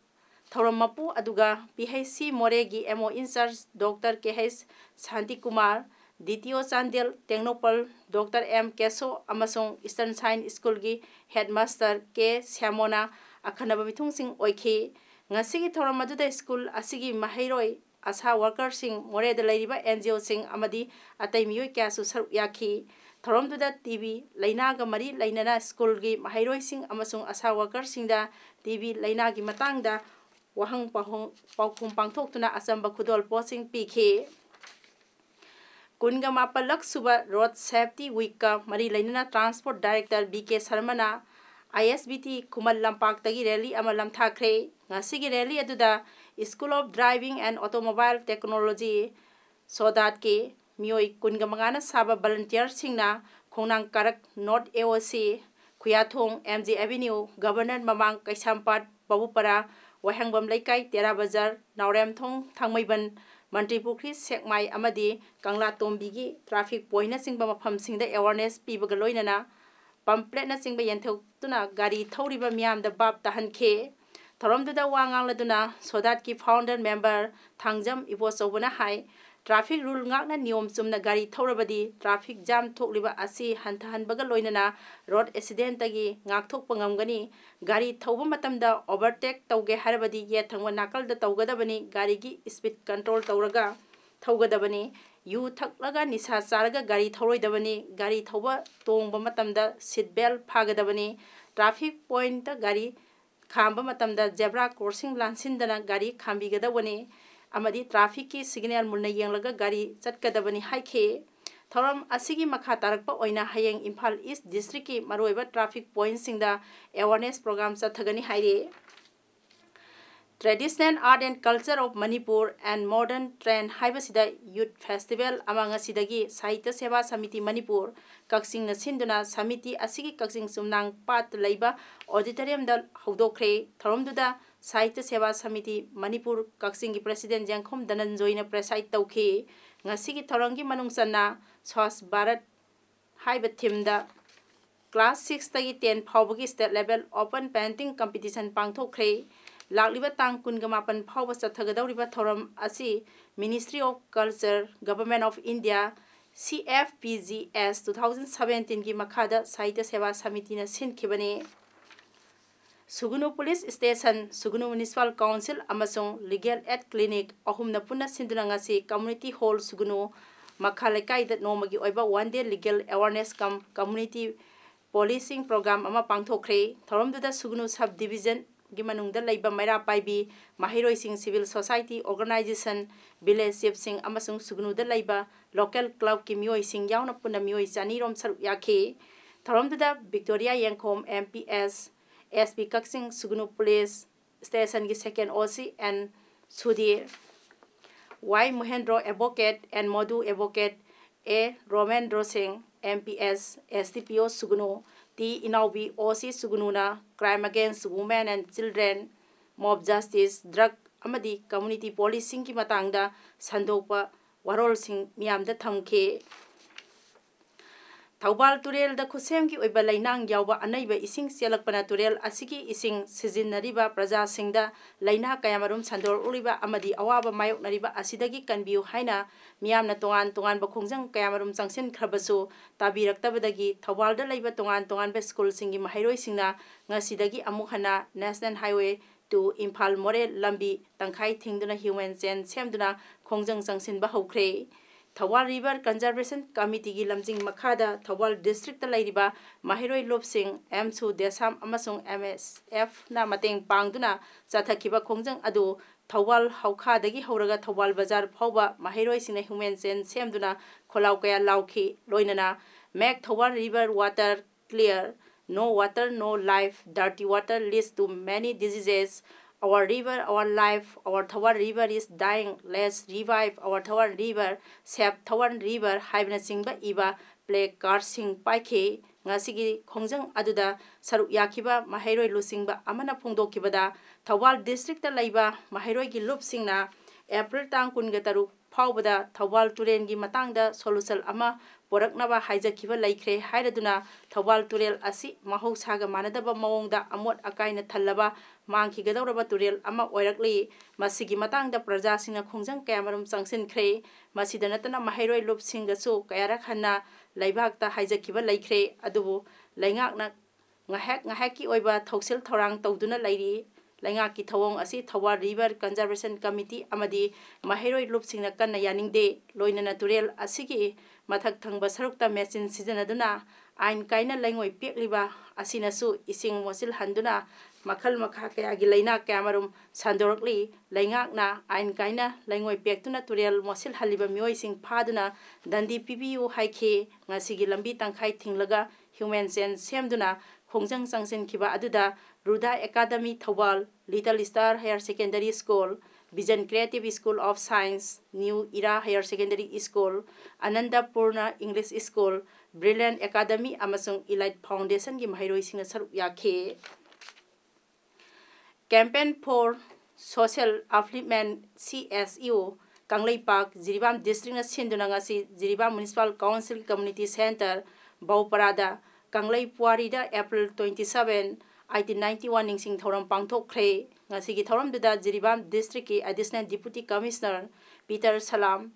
ꯊꯧꯔꯝ ꯃꯄꯨ ꯑꯗꯨꯒ P H C ꯃꯣꯔꯦꯒꯤ M O in charge Doctor K H Shantikumar, D T O Chandel Tengnoupal Doctor M ꯀꯦꯁꯣ ꯑꯃꯁꯨꯡ Eastern Shine School ꯒꯤ Headmaster K ꯁ꯭ꯌꯥꯃꯣꯅ ꯑꯈꯟꯅꯕ ꯃꯤꯊꯨꯡꯁꯤꯡ ꯑꯣꯏꯈꯤ꯫ ꯉꯁꯤꯒꯤ ꯊꯧꯔꯝ ꯑꯗꯨꯗ school ꯑꯁꯤꯒꯤ ꯃꯍꯩꯔꯣꯏ, ASHA workerꯁꯤꯡ, ꯃꯣꯔꯦꯗ ꯂꯩꯔꯤꯕ N G Oꯁꯤꯡ ꯑꯃꯗꯤ ꯑꯇꯩ ꯃꯤꯑꯣꯏ ꯀꯌꯥꯁꯨ ꯁꯔꯨꯛ ꯌꯥꯈꯤ꯫ ꯊꯧꯔꯝꯗꯨꯗ T B ꯂꯥꯏꯅꯥꯒ ꯃꯔꯤ ꯂꯩꯅꯅ schoolꯒꯤ ꯃꯍꯩꯔꯣꯏꯁꯤꯡ ꯑꯃꯁꯨꯡ ASHA workerꯁꯤꯡꯗ T B ꯂꯥꯏꯅꯥꯒꯤ ꯃꯇꯥꯡꯗ ꯋꯥꯍꯪ ꯄꯥꯎꯍꯪ-, ꯄꯥꯎꯈꯨꯝ ꯄꯥꯡꯊꯣꯛꯇꯨꯅ ꯑꯆꯝꯕ ꯈꯨꯗꯣꯜꯄꯣꯠꯁꯤꯡ ꯄꯤꯈꯤ꯫ ꯀꯨꯟꯒ ꯃꯥꯄꯜꯂꯛ ꯁꯨꯕ Road Safety Weekꯀ ꯃꯔꯤ ꯂꯩꯅꯅ Transport Director B K ꯁꯔꯃꯅ I S B T Khuman ꯂꯝꯄꯥꯛꯇꯒꯤ rally ꯑꯃ ꯂꯝꯊꯥꯈ꯭ꯔꯦ꯫ ꯉꯁꯤꯒꯤ rally ꯑꯗꯨꯗ School of Driving and Automobile Technology, ꯁꯣꯗꯥꯠꯀꯤ ꯃꯤꯑꯣꯏ ꯀꯨꯟꯒ ꯃꯉꯥꯅ ꯁꯥꯕ volunteerꯁꯤꯡꯅ ꯈꯣꯡꯅꯥꯡ ꯀꯥꯔꯛ North A O C, Khuyathong, M G Avenue, Governor ꯃꯃꯥꯡ, ꯀꯩꯁꯥꯝꯄꯥꯠ, ꯕꯥꯕꯨꯄꯔꯥ, ꯋꯥꯍꯦꯡꯕꯝ ꯂꯩꯀꯥꯏ, ꯇꯦꯔꯥ ꯕꯖꯥꯔ, ꯅꯥꯎꯔꯦꯝꯊꯣꯡ, ꯊꯥꯡꯃꯩꯕꯟ, ꯃꯟꯇ꯭ꯔꯤꯄꯨꯈ꯭ꯔꯤ, ꯁꯦꯛꯃꯥꯏ ꯑꯃꯗꯤ ꯀꯪꯂꯥꯇꯣꯝꯕꯤꯒꯤ traffic pointꯅꯆꯤꯡꯕ ꯃꯐꯝꯁꯤꯡꯗ awareness ꯄꯤꯕꯒ ꯂꯣꯏꯅꯅ pamphletsꯅꯆꯤꯡꯕ ꯌꯦꯟꯊꯣꯛꯇꯨꯅ ꯒꯥꯔꯤ ꯊꯧꯔꯤꯕ ꯃꯤꯌꯥꯝꯗ ꯚꯥꯞ ꯇꯥꯍꯟꯈꯤ꯫ ꯊꯧꯔꯝꯗꯨꯗ ꯋꯥ ꯉꯥꯡꯂꯗꯨꯅ ꯁꯣꯗꯥꯠꯀꯤ founder member ꯊꯥꯡꯖꯝ ꯏꯕꯣꯆꯧꯕꯅ ꯍꯥꯏ, traffic rule ꯉꯥꯛꯅ ꯅꯤꯌꯣꯝ ꯆꯨꯝꯅ ꯒꯥꯔꯤ ꯊꯧꯔꯕꯗꯤ traffic jam ꯊꯣꯛꯂꯤꯕ ꯑꯁꯤ ꯍꯟꯊꯍꯟꯕꯒ ꯂꯣꯏꯅꯅ road accidentꯇꯒꯤ ꯉꯥꯛꯊꯣꯛꯄ ꯉꯝꯒꯅꯤ꯫ ꯒꯥꯔꯤ ꯊꯧꯕ ꯃꯇꯝꯗ overtake ꯇꯧꯒꯦ ꯍꯥꯏꯔꯕꯗꯤ ꯌꯦꯠ ꯊꯪꯕ ꯅꯥꯀꯜꯗ ꯇꯧꯒꯗꯕꯅꯤ, ꯒꯥꯔꯤꯒꯤ speed control ꯇꯧꯔꯒ ꯊꯧꯒꯗꯕꯅꯤ꯫ ꯌꯨ ꯊꯛꯂꯒ ꯅꯤꯁꯥ ꯆꯥꯔꯒ ꯒꯥꯔꯤ ꯊꯧꯔꯣꯏꯗꯕꯅꯤ꯫ ꯒꯥꯔꯤ ꯊꯧꯕ ꯇꯣꯡꯕ ꯃꯇꯝꯗ seat belt ꯐꯥꯒꯗꯕꯅꯤ꯫ Traffic pointꯇ ꯒꯥꯔꯤ ꯈꯥꯝꯕ ꯃꯇꯝꯗ zebra crossing ꯂꯥꯟꯁꯤꯟꯗꯅ ꯒꯥꯔꯤ ꯈꯥꯝꯕꯤꯒꯗꯕꯅꯤ ꯑꯃꯗꯤ trafficꯀꯤ signal ꯃꯨꯟꯅ ꯌꯦꯡꯂꯒ ꯒꯥꯔꯤ ꯆꯠꯀꯗꯕꯅꯤ ꯍꯥꯏꯈꯤ꯫ ꯊꯧꯔꯝ ꯑꯁꯤꯒꯤ ꯃꯈꯥ ꯇꯥꯔꯛꯄ ꯑꯣꯏꯅ ꯍꯌꯦꯡ ꯏꯝꯐꯥꯜ East Districtꯀꯤ ꯃꯔꯨꯑꯣꯏꯕ traffic pointꯁꯤꯡꯗ awareness program ꯆꯠꯊꯒꯅꯤ ꯍꯥꯏꯔꯤ꯫ Traditional Art and Culture of Manipur and Modern Trend ꯍꯥꯏꯕꯁꯤꯗ youth festival ꯑꯃ ꯉꯁꯤꯗꯒꯤ ꯁꯥꯍꯤꯇ꯭ꯌ ꯁꯦꯕꯥ ꯁꯃꯤꯇꯤ ꯃꯅꯤꯄꯨꯔ ꯀꯛꯆꯤꯡꯅ ꯁꯤꯟꯗꯨꯅ ꯁꯃꯤꯇꯤ ꯑꯁꯤꯒꯤ ꯀꯛꯆꯤꯡ ꯆꯨꯝꯅꯥꯡ ꯄꯥꯠꯇ ꯂꯩꯕ auditoriumꯗ ꯍꯧꯗꯣꯛꯈ꯭ꯔꯦ꯫ ꯊꯧꯔꯝꯗꯨꯗ ꯁꯥꯍꯤꯇ꯭ꯌ ꯁꯦꯕꯥ ꯁꯃꯤꯇꯤ ꯃꯅꯤꯄꯨꯔ ꯀꯛꯆꯤꯡꯒꯤ president ꯌꯦꯡꯈꯣꯝ ꯙꯅꯟꯖꯣꯏꯅ preside ꯇꯧꯈꯤ꯫ ꯉꯁꯤꯒꯤ ꯊꯧꯔꯝꯒꯤ ꯃꯅꯨꯡ ꯆꯟꯅ ꯁ꯭ꯋꯥꯁ ꯚꯥꯔꯠ ꯍꯥꯏꯕ themeꯗ class sixꯇꯒꯤ ten ꯐꯥꯎꯕꯒꯤ state level open painting competition ꯄꯥꯡꯊꯣꯛꯈ꯭ꯔꯦ꯫ ꯂꯥꯛꯂꯤꯕ ꯇꯥꯡ ꯀꯨꯟꯒ ꯃꯥꯄꯟ ꯐꯥꯎꯕ ꯆꯠꯊꯒꯗꯧꯔꯤꯕ ꯊꯧꯔꯝ ꯑꯁꯤ Ministry of Culture, Government of India, C F P G S two thousand seventeenꯒꯤ ꯃꯈꯥꯗ ꯁꯥꯍꯤꯇ꯭ꯌ ꯁꯦꯕꯥ ꯁꯃꯤꯇꯤꯅ ꯁꯤꯟꯈꯤꯕꯅꯤ꯫ ꯁꯨꯒꯨꯅꯨ Police Station, ꯁꯨꯒꯨꯅꯨ Municipal Council ꯑꯃꯁꯨꯡ Legal Aid Clinic ꯑꯍꯨꯝꯅ ꯄꯨꯟꯅ ꯁꯤꯟꯗꯨꯅ ꯉꯁꯤ Community Hall ꯁꯨꯒꯨꯅꯨ ꯃꯈꯥ ꯂꯩꯀꯥꯏꯗ ꯅꯣꯡꯃꯒꯤ ꯑꯣꯏꯕ one day legal awareness cum community policing program ꯑꯃ ꯄꯥꯡꯊꯣꯛꯈ꯭ꯔꯦ꯫ ꯊꯧꯔꯝꯗꯨꯗ ꯁꯨꯒꯨꯅꯨ sub divisionꯒꯤ ꯃꯅꯨꯡꯗ ꯂꯩꯕ ꯃꯩꯔꯥ ꯄꯥꯏꯕꯤ, ꯃꯍꯩꯔꯣꯏꯁꯤꯡ, civil society organization, village chiefꯁꯤꯡ ꯑꯃꯁꯨꯡ ꯁꯨꯒꯨꯅꯨꯗ ꯂꯩꯕ local clubꯀꯤ ꯃꯤꯑꯣꯏꯁꯤꯡ ꯌꯥꯎꯅ ꯄꯨꯟꯅ ꯃꯤꯑꯣꯏ ꯆꯅꯤꯔꯣꯝ ꯁꯔꯨꯛ ꯌꯥꯈꯤ꯫ ꯊꯧꯔꯝꯗꯨꯗ ꯕꯤꯛꯇꯣꯔꯤꯌꯥ ꯌꯦꯡꯈꯣꯝ, M P S, S P Kakching, ꯁꯨꯒꯨꯅꯨ Police Stationꯒꯤ second O C N Sudhir, Y ꯃꯣꯍꯦꯟꯗ꯭ꯔꯣ, advocate, N ꯃꯣꯗꯨ, advocate, A ꯔꯣꯃꯦꯟꯗ꯭ꯔꯣ ꯁꯤꯡ, M P S, S D P O ꯁꯨꯒꯨꯅꯨ, T ꯏꯅꯥꯎꯕꯤ, O C ꯁꯨꯒꯨꯅꯨꯅ Crime Against Women and Children, Mob Justice, Drug ꯑꯃꯗꯤ Community Policingꯒꯤ ꯃꯇꯥꯡꯗ ꯁꯟꯗꯣꯛꯄ ꯋꯥꯔꯣꯜꯁꯤꯡ ꯃꯤꯌꯥꯝꯗ ꯊꯝꯈꯤ꯫ ꯊꯧꯕꯥꯜ ꯇꯨꯔꯦꯜꯗ ꯈꯨꯠꯁꯦꯝꯒꯤ ꯑꯣꯏꯕ ꯂꯩꯅꯥꯡ ꯌꯥꯎꯕ ꯑꯅꯩꯕ ꯏꯁꯤꯡ ꯆꯦꯜꯂꯛꯄꯅ ꯇꯨꯔꯦꯜ ꯑꯁꯤꯒꯤ ꯏꯁꯤꯡ ꯁꯤꯖꯤꯟꯅꯔꯤꯕ ꯄ꯭ꯔꯖꯥꯁꯤꯡꯗ ꯂꯥꯏꯅꯥ ꯀꯌꯥꯃꯔꯨꯝ ꯁꯟꯗꯣꯔꯛꯂꯤꯕ ꯑꯃꯗꯤ ꯑꯋꯥꯕ ꯃꯥꯌꯣꯛꯅꯔꯤꯕ ꯑꯁꯤꯗꯒꯤ ꯀꯟꯕꯤꯌꯨ ꯍꯥꯏꯅ ꯃꯤꯌꯥꯝꯅ ꯇꯣꯉꯥꯟ ꯇꯣꯉꯥꯟꯕ ꯈꯣꯡꯖꯪ ꯀꯌꯥꯃꯔꯨꯝ ꯆꯪꯁꯤꯟꯈ꯭ꯔꯕꯁꯨ ꯇꯥꯕꯤꯔꯛꯇꯕꯗꯒꯤ ꯊꯧꯕꯥꯜꯗ ꯂꯩꯕ ꯇꯣꯉꯥꯟ ꯇꯣꯉꯥꯟꯕ ꯁ꯭ꯀꯨꯜꯁꯤꯡꯒꯤ ꯃꯍꯩꯔꯣꯏꯁꯤꯡꯅ ꯉꯁꯤꯗꯒꯤ ꯑꯃꯨꯛ ꯍꯟꯅ National Highway to ꯏꯝꯐꯥꯜ ꯃꯣꯔꯦ ꯂꯝꯕꯤ ꯇꯪꯈꯥꯏ ꯊꯤꯡꯗꯨꯅ human chain ꯁꯦꯝꯗꯨꯅ ꯈꯣꯡꯖꯪ ꯆꯪꯁꯤꯟꯕ ꯍꯧꯈ꯭ꯔꯦ꯫ ꯊꯧꯕꯥꯜ River Conservation Committeeꯒꯤ ꯂꯝꯖꯤꯡ ꯃꯈꯥꯗ ꯊꯧꯕꯥꯜ districtꯇ ꯂꯩꯔꯤꯕ ꯃꯍꯩꯔꯣꯏ ꯂꯨꯞꯁꯤꯡ, ꯑꯦꯝꯁꯨ, ꯗꯦꯁꯥꯝ ꯑꯃꯁꯨꯡ M S Fꯅ ꯃꯇꯦꯡ ꯄꯥꯡꯗꯨꯅ ꯆꯠꯊꯈꯤꯕ ꯈꯣꯡꯖꯪ ꯑꯗꯨ ꯊꯧꯕꯥꯜ ꯍꯧꯈꯥꯗꯒꯤ ꯍꯧꯔꯒ ꯊꯧꯕꯥꯜ ꯕꯖꯥꯔ ꯐꯥꯎꯕ ꯃꯍꯩꯔꯣꯏꯁꯤꯡꯅ human chain ꯁꯦꯝꯗꯨꯅ ꯈꯣꯜꯂꯥꯎ ꯀꯌꯥ ꯂꯥꯎꯈꯤ꯫ ꯂꯣꯏꯅꯅ Make Thawbal River Water Clear, No Water, No Life, Dirty Water Leads to Many Diseases, "Our river, our life, our Thawar river is dying, let's revive our Thawar river, save Thawar river" ꯍꯥꯏꯕꯅꯆꯤꯡꯕ ꯏꯕ ꯄ꯭ꯂꯦ ꯀꯥꯔꯠꯁꯤꯡ ꯄꯥꯏꯈꯤ꯫ ꯉꯁꯤꯒꯤ ꯈꯣꯡꯖꯪ ꯑꯗꯨꯗ ꯁꯔꯨꯛ ꯌꯥꯈꯤꯕ ꯃꯍꯩꯔꯣꯏ ꯂꯨꯆꯤꯡꯕ ꯑꯃꯅ ꯐꯣꯡꯗꯣꯛꯈꯤꯕꯗ, ꯊꯧꯕꯥꯜ ꯗꯤꯁꯇ꯭ꯔꯤꯛꯇ ꯂꯩꯕ ꯃꯍꯩꯔꯣꯏꯒꯤ ꯂꯨꯞꯁꯤꯡꯅ ꯑꯦꯄ꯭ꯔꯤꯜ ꯇꯥꯡ ꯀꯨꯟꯒ ꯇꯔꯨꯛ ꯐꯥꯎꯕꯗ ꯊꯧꯕꯥꯜ ꯇꯨꯔꯦꯜꯒꯤ ꯃꯇꯥꯡꯗ ꯁꯣꯂꯨꯁꯟ ꯑꯃ ꯄꯨꯔꯛꯅꯕ ꯍꯥꯏꯖꯈꯤꯕ ꯂꯩꯈ꯭ꯔꯦ ꯍꯥꯏꯔꯗꯨꯅ, ꯊꯧꯕꯥꯜ ꯇꯨꯔꯦꯜ ꯑꯁꯤ ꯃꯍꯧꯁꯥꯒ ꯃꯥꯟꯅꯗꯕ ꯃꯑꯣꯡꯗ ꯑꯃꯣꯠ ꯑꯀꯥꯏꯅ ꯊꯜꯂꯕ ꯃꯥꯡꯈꯤꯒꯗꯧꯔꯕ ꯇꯨꯔꯦꯜ ꯑꯃ ꯑꯣꯏꯔꯛꯂꯤ꯫ ꯃꯁꯤꯒꯤ ꯃꯇꯥꯡꯗ ꯄ꯭ꯔꯖꯥꯁꯤꯡꯅ ꯈꯣꯡꯖꯪ ꯀꯌꯥꯃꯔꯨꯝ ꯆꯪꯁꯤꯟꯈ꯭ꯔꯦ꯫ ꯃꯁꯤꯗ ꯅꯠꯇꯅ ꯃꯍꯩꯔꯣꯏ ꯂꯨꯞꯁꯤꯡꯒꯁꯨ ꯀꯌꯥꯔꯛ ꯍꯟꯅ ꯂꯩꯕꯥꯛꯇ ꯍꯥꯏꯖꯈꯤꯕ ꯂꯩꯈ꯭ꯔꯦ꯫ ꯑꯗꯨꯕꯨ ꯂꯩꯉꯥꯛꯅ ꯉꯥꯏꯍꯥꯛ ꯉꯥꯏꯍꯥꯛꯀꯤ ꯑꯣꯏꯕ ꯊꯧꯁꯤꯜ ꯊꯧꯔꯥꯡ ꯇꯧꯗꯨꯅ ꯂꯩꯔꯤ꯫ ꯂꯩꯉꯥꯛꯀꯤ ꯊꯧꯑꯣꯡ ꯑꯁꯤ ꯊꯧꯕꯥꯜ ꯔꯤꯚꯔ ꯀꯟꯖꯔꯕꯦꯁꯟ ꯀꯃꯤꯇꯤ ꯑꯃꯗꯤ ꯃꯍꯩꯔꯣꯏ ꯂꯨꯞꯁꯤꯡꯅ ꯀꯟꯅ ꯌꯥꯅꯤꯡꯗꯦ꯫ ꯂꯣꯏꯅꯅ ꯇꯨꯔꯦꯜ ꯑꯁꯤꯒꯤ ꯃꯊꯛ ꯊꯪꯕ ꯁꯔꯨꯛꯇ ꯃꯦꯆꯤꯟ ꯁꯤꯖꯤꯟꯅꯗꯨꯅ ꯑꯥꯏꯟ ꯀꯥꯏꯅ ꯂꯩꯉꯣꯏ ꯄꯦꯛꯂꯤꯕ ꯑꯁꯤꯅꯁꯨ ꯏꯁꯤꯡ ꯃꯣꯠꯁꯤꯜꯍꯟꯗꯨꯅ ꯃꯈꯜ ꯃꯈꯥ ꯀꯌꯥꯒꯤ ꯂꯥꯏꯅꯥ ꯀꯌꯥꯃꯔꯨꯝ ꯁꯟꯗꯣꯔꯛꯂꯤ꯫ ꯂꯩꯉꯥꯛꯅ ꯑꯥꯏꯟ ꯀꯥꯏꯅ ꯂꯩꯉꯣꯏ ꯄꯦꯛꯇꯨꯅ ꯇꯨꯔꯦꯜ ꯃꯣꯠꯁꯤꯜꯍꯜꯂꯤꯕ ꯃꯤꯑꯣꯏꯁꯤꯡ ꯐꯥꯗꯨꯅ ꯗꯟꯗꯤ ꯄꯤꯕꯤꯌꯨ ꯍꯥꯏꯈꯤ꯫ ꯉꯁꯤꯒꯤ ꯂꯝꯕꯤ ꯇꯪꯈꯥꯏ ꯊꯤꯡꯂꯒ ꯍ꯭ꯌꯨꯃꯦꯟ ꯆꯦꯟ ꯁꯦꯝꯗꯨꯅ ꯈꯣꯡꯖꯪ ꯆꯪꯁꯤꯟꯈꯤꯕ ꯑꯗꯨꯗ ꯔꯨꯗꯥ academy Thoubal, little star higher secondary school, vision creative school of science, new era higher secondary school, ꯑꯅꯟꯗꯄꯨꯔꯅ ꯏꯪꯂꯤꯁ ꯁ꯭ꯀꯨꯜ, ꯕ꯭ꯔꯤꯂꯤꯌꯟ ꯑꯦꯀꯥꯗꯃꯤ ꯑꯃꯁꯨꯡ ꯏꯂꯥꯏꯠ ꯐꯥꯎꯟꯗꯦꯁꯟꯒꯤ ꯃꯍꯩꯔꯣꯏꯁꯤꯡꯅ ꯁꯔꯨꯛ ꯌꯥꯈꯤ꯫ Campaign for Social Upliftment, C S U, Kangleipak, Jiribam ꯗꯤꯁꯇ꯭ꯔꯤꯛꯅ ꯁꯤꯟꯗꯨꯅ ꯉꯁꯤ ꯖꯤꯔꯤꯕꯥꯝ ꯃ꯭ꯌꯨꯅꯤꯁꯤꯄꯥꯜ ꯀꯥꯎꯟꯁꯤꯜꯒꯤ ꯀꯝꯃ꯭ꯌꯨꯅꯤꯇꯤ ꯁꯦꯟꯇꯔ ꯕꯧꯄꯔꯥꯗ ꯀꯪꯂꯩ ꯄꯨꯋꯥꯔꯤꯗ April twenty seven, eighteen ninety one ꯅꯤꯡꯁꯤꯡ ꯊꯧꯔꯝ ꯄꯥꯡꯊꯣꯛꯈ꯭ꯔꯦ꯫ ꯉꯁꯤꯒꯤ ꯊꯧꯔꯝꯗꯨꯗ ꯖꯤꯔꯤꯕꯥꯝ ꯗꯤꯁꯇ꯭ꯔꯤꯛꯀꯤ additional deputy commissioner Peter Salam,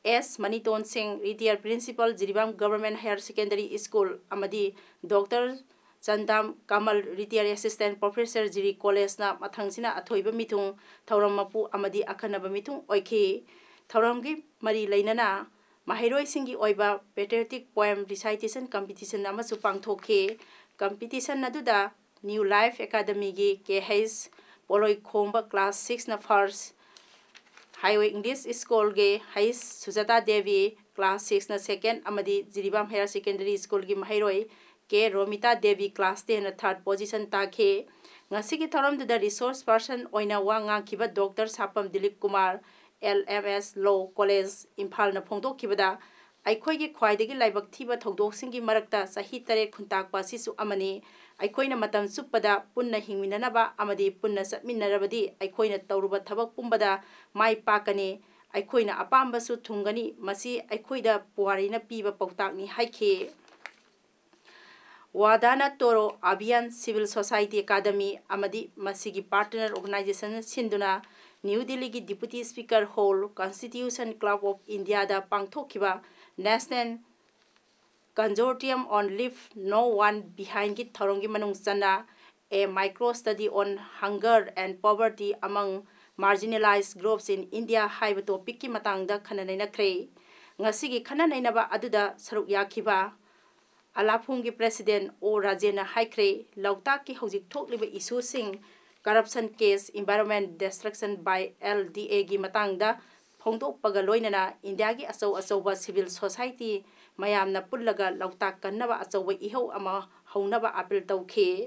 S Maniton Singh, retired principal, Jiribam government higher secondary school, ꯑꯃꯗꯤ doctor Chandam Kamal, retired assistant professor, Jiri ꯀꯣꯂꯦꯖꯅ ꯃꯊꯪꯁꯤꯅ ꯑꯊꯣꯏꯕ ꯃꯤꯊꯨꯡ, ꯊꯧꯔꯝ ꯃꯄꯨ ꯑꯃꯗꯤ ꯑꯈꯟꯅꯕ ꯃꯤꯊꯨꯡ ꯑꯣꯏꯈꯤ꯫ ꯊꯧꯔꯝꯒꯤ ꯃꯔꯤ ꯂꯩꯅꯅ ꯃꯍꯩꯔꯣꯏꯁꯤꯡꯒꯤ ꯑꯣꯏꯕ patriotic poem recitation competition ꯑꯃꯁꯨ ꯄꯥꯡꯊꯣꯛꯈꯤ꯫ Competition ꯑꯗꯨꯗ New Life Academyꯒꯤ ꯀꯦ ꯍꯩꯁ ꯄꯣꯂꯣꯏꯈꯣꯝꯕ class sixꯅ first, ꯍꯥꯏꯋꯦ English Schoolꯒꯤ ꯍꯩꯁ ꯁꯨꯖꯥꯇꯥ ꯗꯦꯕꯤ class sixꯅ second ꯑꯃꯗꯤ ꯖꯤꯔꯤꯕꯥꯝ ꯍꯥꯌꯔ ꯁꯦꯀꯦꯟꯗꯔꯤ ꯁ꯭ꯀꯨꯜꯒꯤ ꯃꯍꯩꯔꯣꯏ ꯀꯦ Romita Devi class tenꯅ third position ꯇꯥꯈꯤ꯫ ꯉꯁꯤꯒꯤ ꯊꯧꯔꯝꯗꯨꯗ resource person ꯑꯣꯏꯅ ꯋꯥ ꯉꯥꯡꯈꯤꯕ doctor Sapam Dilip Kumar, L M S Law College, ꯏꯝꯐꯥꯜꯅ ꯐꯣꯡꯗꯣꯛꯈꯤꯕꯗ, ꯑꯩꯈꯣꯏꯒꯤ ꯈ꯭ꯋꯥꯏꯗꯒꯤ ꯂꯥꯏꯕꯛ ꯊꯤꯕ ꯊꯧꯗꯣꯛꯁꯤꯡꯒꯤ ꯃꯔꯛꯇ ꯆꯍꯤ ꯇꯔꯦꯠ ꯈꯨꯟꯇꯥꯛꯄ ꯑꯁꯤꯁꯨ ꯑꯃꯅꯤ꯫ ꯑꯩꯈꯣꯏꯅ ꯃꯇꯝ ꯆꯨꯞꯄꯗ ꯄꯨꯟꯅ ꯍꯤꯡꯃꯤꯟꯅꯅꯕ ꯑꯃꯗꯤ ꯄꯨꯟꯅ ꯆꯠꯃꯤꯟꯅꯔꯕꯗꯤ ꯑꯩꯈꯣꯏꯅ ꯇꯧꯔꯨꯕ ꯊꯕꯛ ꯄꯨꯝꯕꯗ ꯃꯥꯏ ꯄꯥꯛꯀꯅꯤ꯫ ꯑꯩꯈꯣꯏꯅ ꯑꯄꯥꯝꯕꯁꯨ ꯊꯨꯡꯒꯅꯤ꯫ ꯃꯁꯤ ꯑꯩꯈꯣꯏꯗ ꯄꯨꯋꯥꯔꯤꯅ ꯄꯤꯕ ꯄꯥꯎꯇꯥꯛꯅꯤ ꯍꯥꯏꯈꯤ꯫ ꯋꯥꯗꯥꯅ ꯇꯣꯔꯣ ꯑꯚꯤꯌꯥꯟ Civil Society Academy ꯑꯃꯗꯤ ꯃꯁꯤꯒꯤ partner organization ꯁꯤꯟꯗꯨꯅ ꯅ꯭ꯌꯨ ꯗꯤꯜꯂꯤꯒꯤ Deputy Speaker Hall, Constitution Club of Indiaꯗ ꯄꯥꯡꯊꯣꯛꯈꯤꯕ National Consortium on Leave No One Behindꯒꯤ ꯊꯧꯔꯝꯒꯤ ꯃꯅꯨꯡ ꯆꯟꯅ A Micro Study on Hunger and Poverty Among Marginalized Groups in India ꯍꯥꯏꯕ topicꯀꯤ ꯃꯇꯥꯡꯗ ꯈꯟꯅ ꯅꯩꯅꯈ꯭ꯔꯦ꯫ ꯉꯁꯤꯒꯤ ꯈꯟꯅ ꯅꯩꯅꯕ ꯑꯗꯨꯗ ꯁꯔꯨꯛ ꯌꯥꯈꯤꯕ ꯑꯂꯥꯐꯨꯝꯒꯤ President ꯑꯣ ꯔꯥꯖꯦꯟꯅ ꯍꯥꯏꯈ꯭ꯔꯦ, ꯂꯣꯛꯇꯥꯛꯀꯤ ꯍꯧꯖꯤꯛ ꯊꯣꯛꯂꯤꯕ issueꯁꯤꯡ, corruption case, environment destruction by L D Aꯒꯤ ꯃꯇꯥꯡꯗ ꯐꯣꯡꯗꯣꯛꯄꯒ ꯂꯣꯏꯅꯅ ꯏꯟꯗꯤꯌꯥꯒꯤ ꯑꯆꯧ ꯑꯆꯧꯕ civil society ꯃꯌꯥꯝꯅ ꯄꯨꯜꯂꯒ ꯂꯣꯛꯇꯥꯛ ꯀꯟꯅꯕ ꯑꯆꯧꯕ ꯏꯍꯧ ꯑꯃ ꯍꯧꯅꯕ appeal ꯇꯧꯈꯤ꯫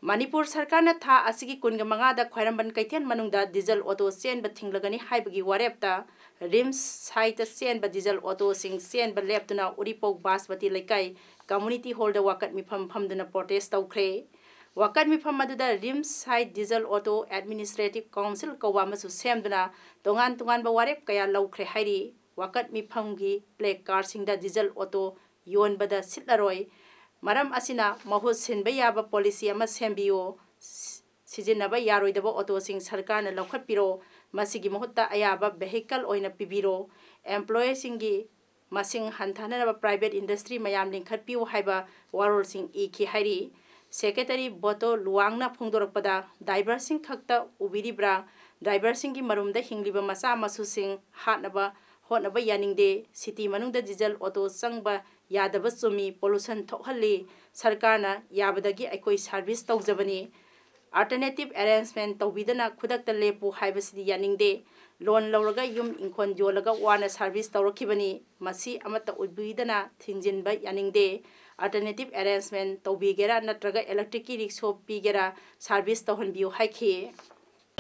ꯃꯅꯤꯄꯨꯔ ꯁꯔꯀꯥꯔꯅ ꯊꯥ ꯑꯁꯤꯒꯤ ꯀꯨꯟꯒ ꯃꯉꯥꯗ ꯈ꯭ꯋꯥꯏꯔꯝꯕꯟ ꯀꯩꯊꯦꯜ ꯃꯅꯨꯡꯗ diesel auto ꯆꯦꯟꯕ ꯊꯤꯡꯂꯒꯅꯤ ꯍꯥꯏꯕꯒꯤ ꯋꯥꯔꯦꯞꯇ RIMS siteꯇ ꯆꯦꯟꯕ diesel autoꯁꯤꯡ ꯆꯦꯟꯕ ꯂꯦꯞꯇꯨꯅ ꯎꯔꯤꯄꯣꯛ ꯕꯥꯁꯃꯇꯤ ꯂꯩꯀꯥꯏ community hallꯗ ꯋꯥꯀꯠ ꯃꯤꯐꯝ ꯐꯝꯗꯨꯅ protest ꯇꯧꯈ꯭ꯔꯦ꯫ ꯋꯥꯀꯠ ꯃꯤꯐꯝ ꯑꯗꯨꯗ RIMS site diesel auto administrative council ꯀꯧꯕ ꯑꯃꯁꯨ ꯁꯦꯝꯗꯨꯅ ꯇꯣꯉꯥꯟ ꯇꯣꯉꯥꯟꯕ ꯋꯥꯔꯦꯞ ꯀꯌꯥ ꯂꯧꯈ꯭ꯔꯦ ꯍꯥꯏꯔꯤ꯫ ꯋꯥꯀꯠ ꯃꯤꯐꯝꯒꯤ placardꯁꯤꯡꯗ diesel auto ꯌꯣꯟꯕꯗ ꯁꯤꯠꯂꯔꯣꯏ꯫ ꯃꯔꯝ ꯑꯁꯤꯅ ꯃꯍꯨꯠ ꯁꯤꯟꯕ ꯌꯥꯕ policy ꯑꯃ ꯁꯦꯝꯕꯤꯌꯨ꯫ ꯁꯤ-, ꯁꯤꯖꯤꯟꯅꯕ ꯌꯥꯔꯣꯏꯗꯕ autoꯁꯤꯡ ꯁꯔꯀꯥꯔꯅ ꯂꯧꯈꯠꯄꯤꯔꯣ꯫ ꯃꯁꯤꯒꯤ ꯃꯍꯨꯠꯇ ꯑꯌꯥꯕ vehicle ꯑꯣꯏꯅ ꯄꯤꯕꯤꯔꯣ꯫ Employeeꯁꯤꯡꯒꯤ ꯃꯁꯤꯡ ꯍꯟꯊꯍꯟꯅꯕ private industry ꯃꯌꯥꯝ ꯂꯤꯡꯈꯠꯄꯤꯌꯨ ꯍꯥꯏꯕ ꯋꯥꯔꯣꯜꯁꯤꯡ ꯏꯈꯤ ꯍꯥꯏꯔꯤ꯫ Secretary ꯕꯣꯇꯣ ꯂꯨꯋꯥꯡꯅ ꯐꯣꯡꯗꯣꯔꯛꯄꯗ, driverꯁꯤꯡ ꯈꯛꯇ ꯎꯕꯤꯔꯤꯕ꯭ꯔꯥ? Driverꯁꯤꯡꯒꯤ ꯃꯔꯨꯝꯗ ꯍꯤꯡꯂꯤꯕ ꯃꯆꯥ ꯃꯁꯨꯁꯤꯡ ꯍꯥꯠꯅꯕ ꯍꯣꯠꯅꯕ ꯌꯥꯅꯤꯡꯗꯦ꯫ City ꯃꯅꯨꯡꯗ diesel auto ꯆꯪꯕ ꯌꯥꯗꯕ ꯆꯨꯝꯃꯤ, pollution ꯊꯣꯛꯍꯜꯂꯤ꯫ ꯁꯔꯀꯥꯔꯅ ꯌꯥꯕꯗꯒꯤ ꯑꯩꯈꯣꯏ service ꯇꯧꯖꯕꯅꯤ꯫ Alternative arrangement ꯇꯧꯕꯤꯗꯅ ꯈꯨꯗꯛꯇ ꯂꯦꯞꯄꯨ ꯍꯥꯏꯕꯁꯤꯗꯤ ꯌꯥꯅꯤꯡꯗꯦ꯫ Loan ꯂꯧꯔꯒ ꯌꯨꯝ ꯏꯪꯈꯣꯜ ꯌꯣꯜꯂꯒ ꯋꯥꯅ service ꯇꯧꯔꯛꯈꯤꯕꯅꯤ꯫ ꯃꯁꯤ ꯑꯃꯠꯇ ꯎꯕꯤꯗꯅ ꯊꯤꯡꯖꯤꯟꯕ ꯌꯥꯅꯤꯡꯗꯦ꯫ alternative arrangement ꯇꯧꯕꯤꯒꯦꯔꯥ ꯅꯠꯇ꯭ꯔꯒ electric ꯀꯤ rickshaw ꯄꯤꯒꯦꯔꯥ service ꯇꯧꯍꯟꯕꯤꯌꯨ ꯍꯥꯏꯈꯤ꯫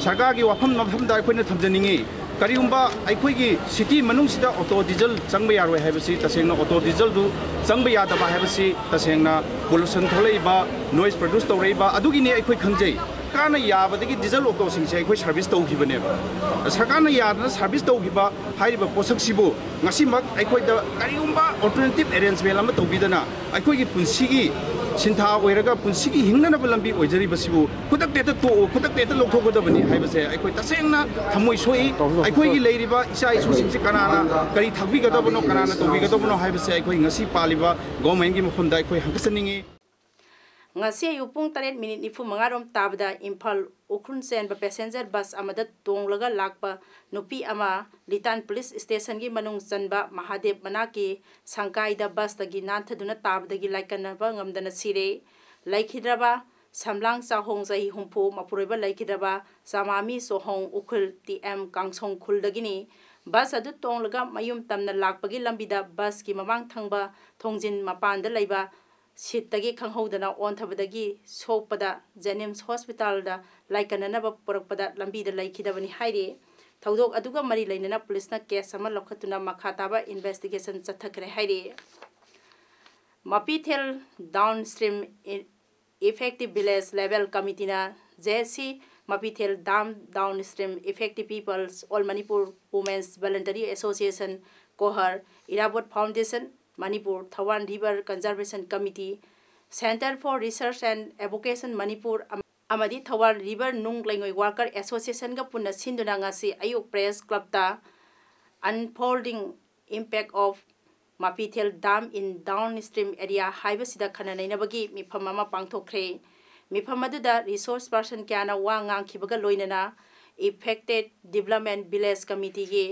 ꯁꯔꯀꯥꯔꯒꯤ ꯋꯥꯐꯝ ꯃꯐꯝꯗ ꯑꯩꯈꯣꯏꯅ ꯊꯝꯖꯅꯤꯡꯏ꯫ ꯀꯔꯤꯒꯨꯝꯕ ꯑꯩꯈꯣꯏꯒꯤ city ꯃꯅꯨꯡꯁꯤꯗ auto diesel ꯆꯪꯕ ꯌꯥꯔꯣꯏ ꯍꯥꯏꯕꯁꯤ, ꯇꯁꯦꯡꯅ auto diesel ꯗꯨ ꯆꯪꯕ ꯌꯥꯗꯕ ꯍꯥꯏꯕꯁꯤ ꯇꯁꯦꯡꯅ pollution ꯊꯣꯛꯂꯛꯏꯕ, noise produce ꯇꯧꯔꯛꯏꯕ ꯑꯗꯨꯒꯤꯅꯤ ꯑꯩꯈꯣꯏ ꯈꯪꯖꯩ꯫ ꯁꯔꯀꯥꯔꯅ ꯌꯥꯕꯗꯒꯤ diesel auto ꯁꯤꯡꯁꯦ ꯑꯩꯈꯣꯏ service ꯇꯧꯈꯤꯕꯅꯦꯕ꯫ ꯁꯔꯀꯥꯔꯅ ꯌꯥꯗꯅ service ꯇꯧꯈꯤꯕ ꯍꯥꯏꯔꯤꯕ ꯄꯣꯠꯁꯛꯁꯤꯕꯨ ꯉꯁꯤꯃꯛ ꯑꯩꯈꯣꯏꯗ ꯀꯔꯤꯒꯨꯝꯕ alternative arrangement ꯑꯃ ꯇꯧꯕꯤꯗꯅ ꯑꯩꯈꯣꯏꯒꯤ ꯄꯨꯟꯁꯤꯒꯤ ꯁꯤꯟꯊꯥ ꯑꯣꯏꯔꯒ ꯄꯨꯟꯁꯤꯒꯤ ꯍꯤꯡꯅꯅꯕ ꯂꯝꯕꯤ ꯑꯣꯏꯖꯔꯤꯕꯁꯤꯕꯨ ꯈꯨꯗꯛꯇ ꯍꯦꯛꯇ ꯇꯣꯛꯎ, ꯈꯨꯗꯛꯇ ꯍꯦꯛꯇ ꯂꯧꯊꯣꯛꯀꯗꯕꯅꯤ ꯍꯥꯏꯕꯁꯦ ꯑꯩꯈꯣꯏ ꯇꯁꯦꯡꯅ ꯊꯃꯣꯏ ꯁꯣꯛꯏ꯫ ꯑꯩꯈꯣꯏꯒꯤ ꯂꯩꯔꯤꯕ ꯏꯆꯥ ꯏꯁꯨꯁꯤꯡꯁꯤ ꯀꯅꯥꯅ ꯀꯔꯤ ꯊꯥꯛꯄꯤꯒꯗꯕꯅꯣ, ꯀꯅꯥꯅ ꯇꯧꯕꯤꯒꯗꯕꯅꯣ ꯍꯥꯏꯕꯁꯦ ꯑꯩꯈꯣꯏ ꯉꯁꯤ ꯄꯥꯜꯂꯤꯕ government ꯀꯤ ꯃꯐꯝꯗ ꯑꯩꯈꯣꯏ ꯍꯪꯒꯠꯆꯅꯤꯡꯏ꯫ ꯉꯁꯤ ꯑꯌꯨꯛ ꯄꯨꯡ ꯇꯔꯦꯠ ꯃꯤꯅꯤꯠ ꯅꯤꯐꯨ ꯃꯉꯥ ꯔꯣꯝ ꯇꯥꯕꯗ ꯏꯝꯐꯥꯜ ꯎꯈ꯭ꯔꯨꯜ ꯆꯦꯟꯕ passenger bus ꯑꯃꯗ ꯇꯣꯡꯂꯒ ꯂꯥꯛꯄ ꯅꯨꯄꯤ ꯑꯃ ꯂꯤꯇꯥꯟ police station ꯒꯤ ꯃꯅꯨꯡ ꯆꯟꯕ ꯃꯍꯥꯗꯦꯕ ꯃꯅꯥꯛꯀꯤ ꯁꯪꯀꯥꯏꯗ bus ꯇꯒꯤ ꯅꯥꯟꯊꯗꯨꯅ ꯇꯥꯕꯗꯒꯤ ꯂꯥꯏꯀꯠꯅꯕ ꯉꯝꯗꯅ ꯁꯤꯔꯦ꯫ ꯂꯩꯈꯤꯗ꯭ꯔꯕ ꯁꯝꯂꯥꯡ ꯆꯥꯍꯣꯡ ꯆꯍꯤ ꯍꯨꯝꯐꯨ ꯃꯄꯨꯔꯣꯏꯕ ꯂꯩꯈꯤꯗ꯭ꯔꯕ ꯆꯥꯃꯥꯃꯤ ꯆꯣꯍꯣꯡ ꯎꯈ꯭ꯔꯨꯜ ꯇꯤ ꯑꯦꯝ ꯀꯥꯡꯁꯣꯡ ꯈꯨꯜꯗꯒꯤꯅꯤ꯫ Bus ꯑꯗꯨ ꯇꯣꯡꯂꯒ ꯃꯌꯨꯝ ꯇꯝꯅ ꯂꯥꯛꯄꯒꯤ ꯂꯝꯕꯤꯗ bus ꯀꯤ ꯃꯃꯥꯡ ꯊꯪꯕ ꯊꯣꯡꯖꯤꯟ ꯃꯄꯥꯟꯗ ꯂꯩꯕ seat ꯇꯒꯤ ꯈꯪꯍꯧꯗꯅ ꯑꯣꯟꯊꯕꯗꯒꯤ ꯁꯣꯛꯄꯗ JNIMS hospital ꯗ ꯂꯥꯏꯀꯠꯅꯅꯕ ꯄꯨꯔꯛꯄꯗ ꯂꯝꯕꯤꯗ ꯂꯩꯈꯤꯗꯕꯅꯤ ꯍꯥꯏꯔꯤ꯫ ꯊꯧꯗꯣꯛ ꯑꯗꯨꯒ ꯃꯔꯤ ꯂꯩꯅꯅ police ꯅ case ꯑꯃ ꯂꯧꯈꯠꯇꯨꯅ ꯃꯈꯥ ꯇꯥꯕ investigation ꯆꯠꯊꯈ꯭ꯔꯦ ꯍꯥꯏꯔꯤ꯫ ꯃꯄꯤꯊꯦꯜ downstream effective village level committee ꯅ JC ꯃꯄꯤꯊꯦꯜ dam downstream effective peoples All Manipur Women's Voluntary Association, ꯀꯣꯍꯔ, Irabot Foundation Manipur, Thoubal River Conservation Committee, Center for Research and Advocacy Manipur ꯑꯃ-, ꯑꯃꯗꯤ ꯊꯧꯕꯥꯜ River ꯅꯨꯡ ꯂꯩꯉꯣꯏ worker association ꯒ ꯄꯨꯟꯅ ꯁꯤꯟꯗꯨꯅ ꯉꯁꯤ ꯑꯌꯨꯛ press club ꯇ Unfolding Impact of ꯃꯄꯤꯊꯦꯜ dam in downstream area ꯍꯥꯏꯕꯁꯤꯗ ꯈꯟꯅ ꯅꯩꯅꯕꯒꯤ ꯃꯤꯐꯝ ꯑꯃ ꯄꯥꯡꯊꯣꯛꯈ꯭ꯔꯦ꯫ ꯃꯤꯐꯝ ꯑꯗꯨꯗ resource person ꯀꯌꯥꯅ ꯋꯥ ꯉꯥꯡꯈꯤꯕꯒ ꯂꯣꯏꯅꯅ Affected Development Village Committee ꯒꯤ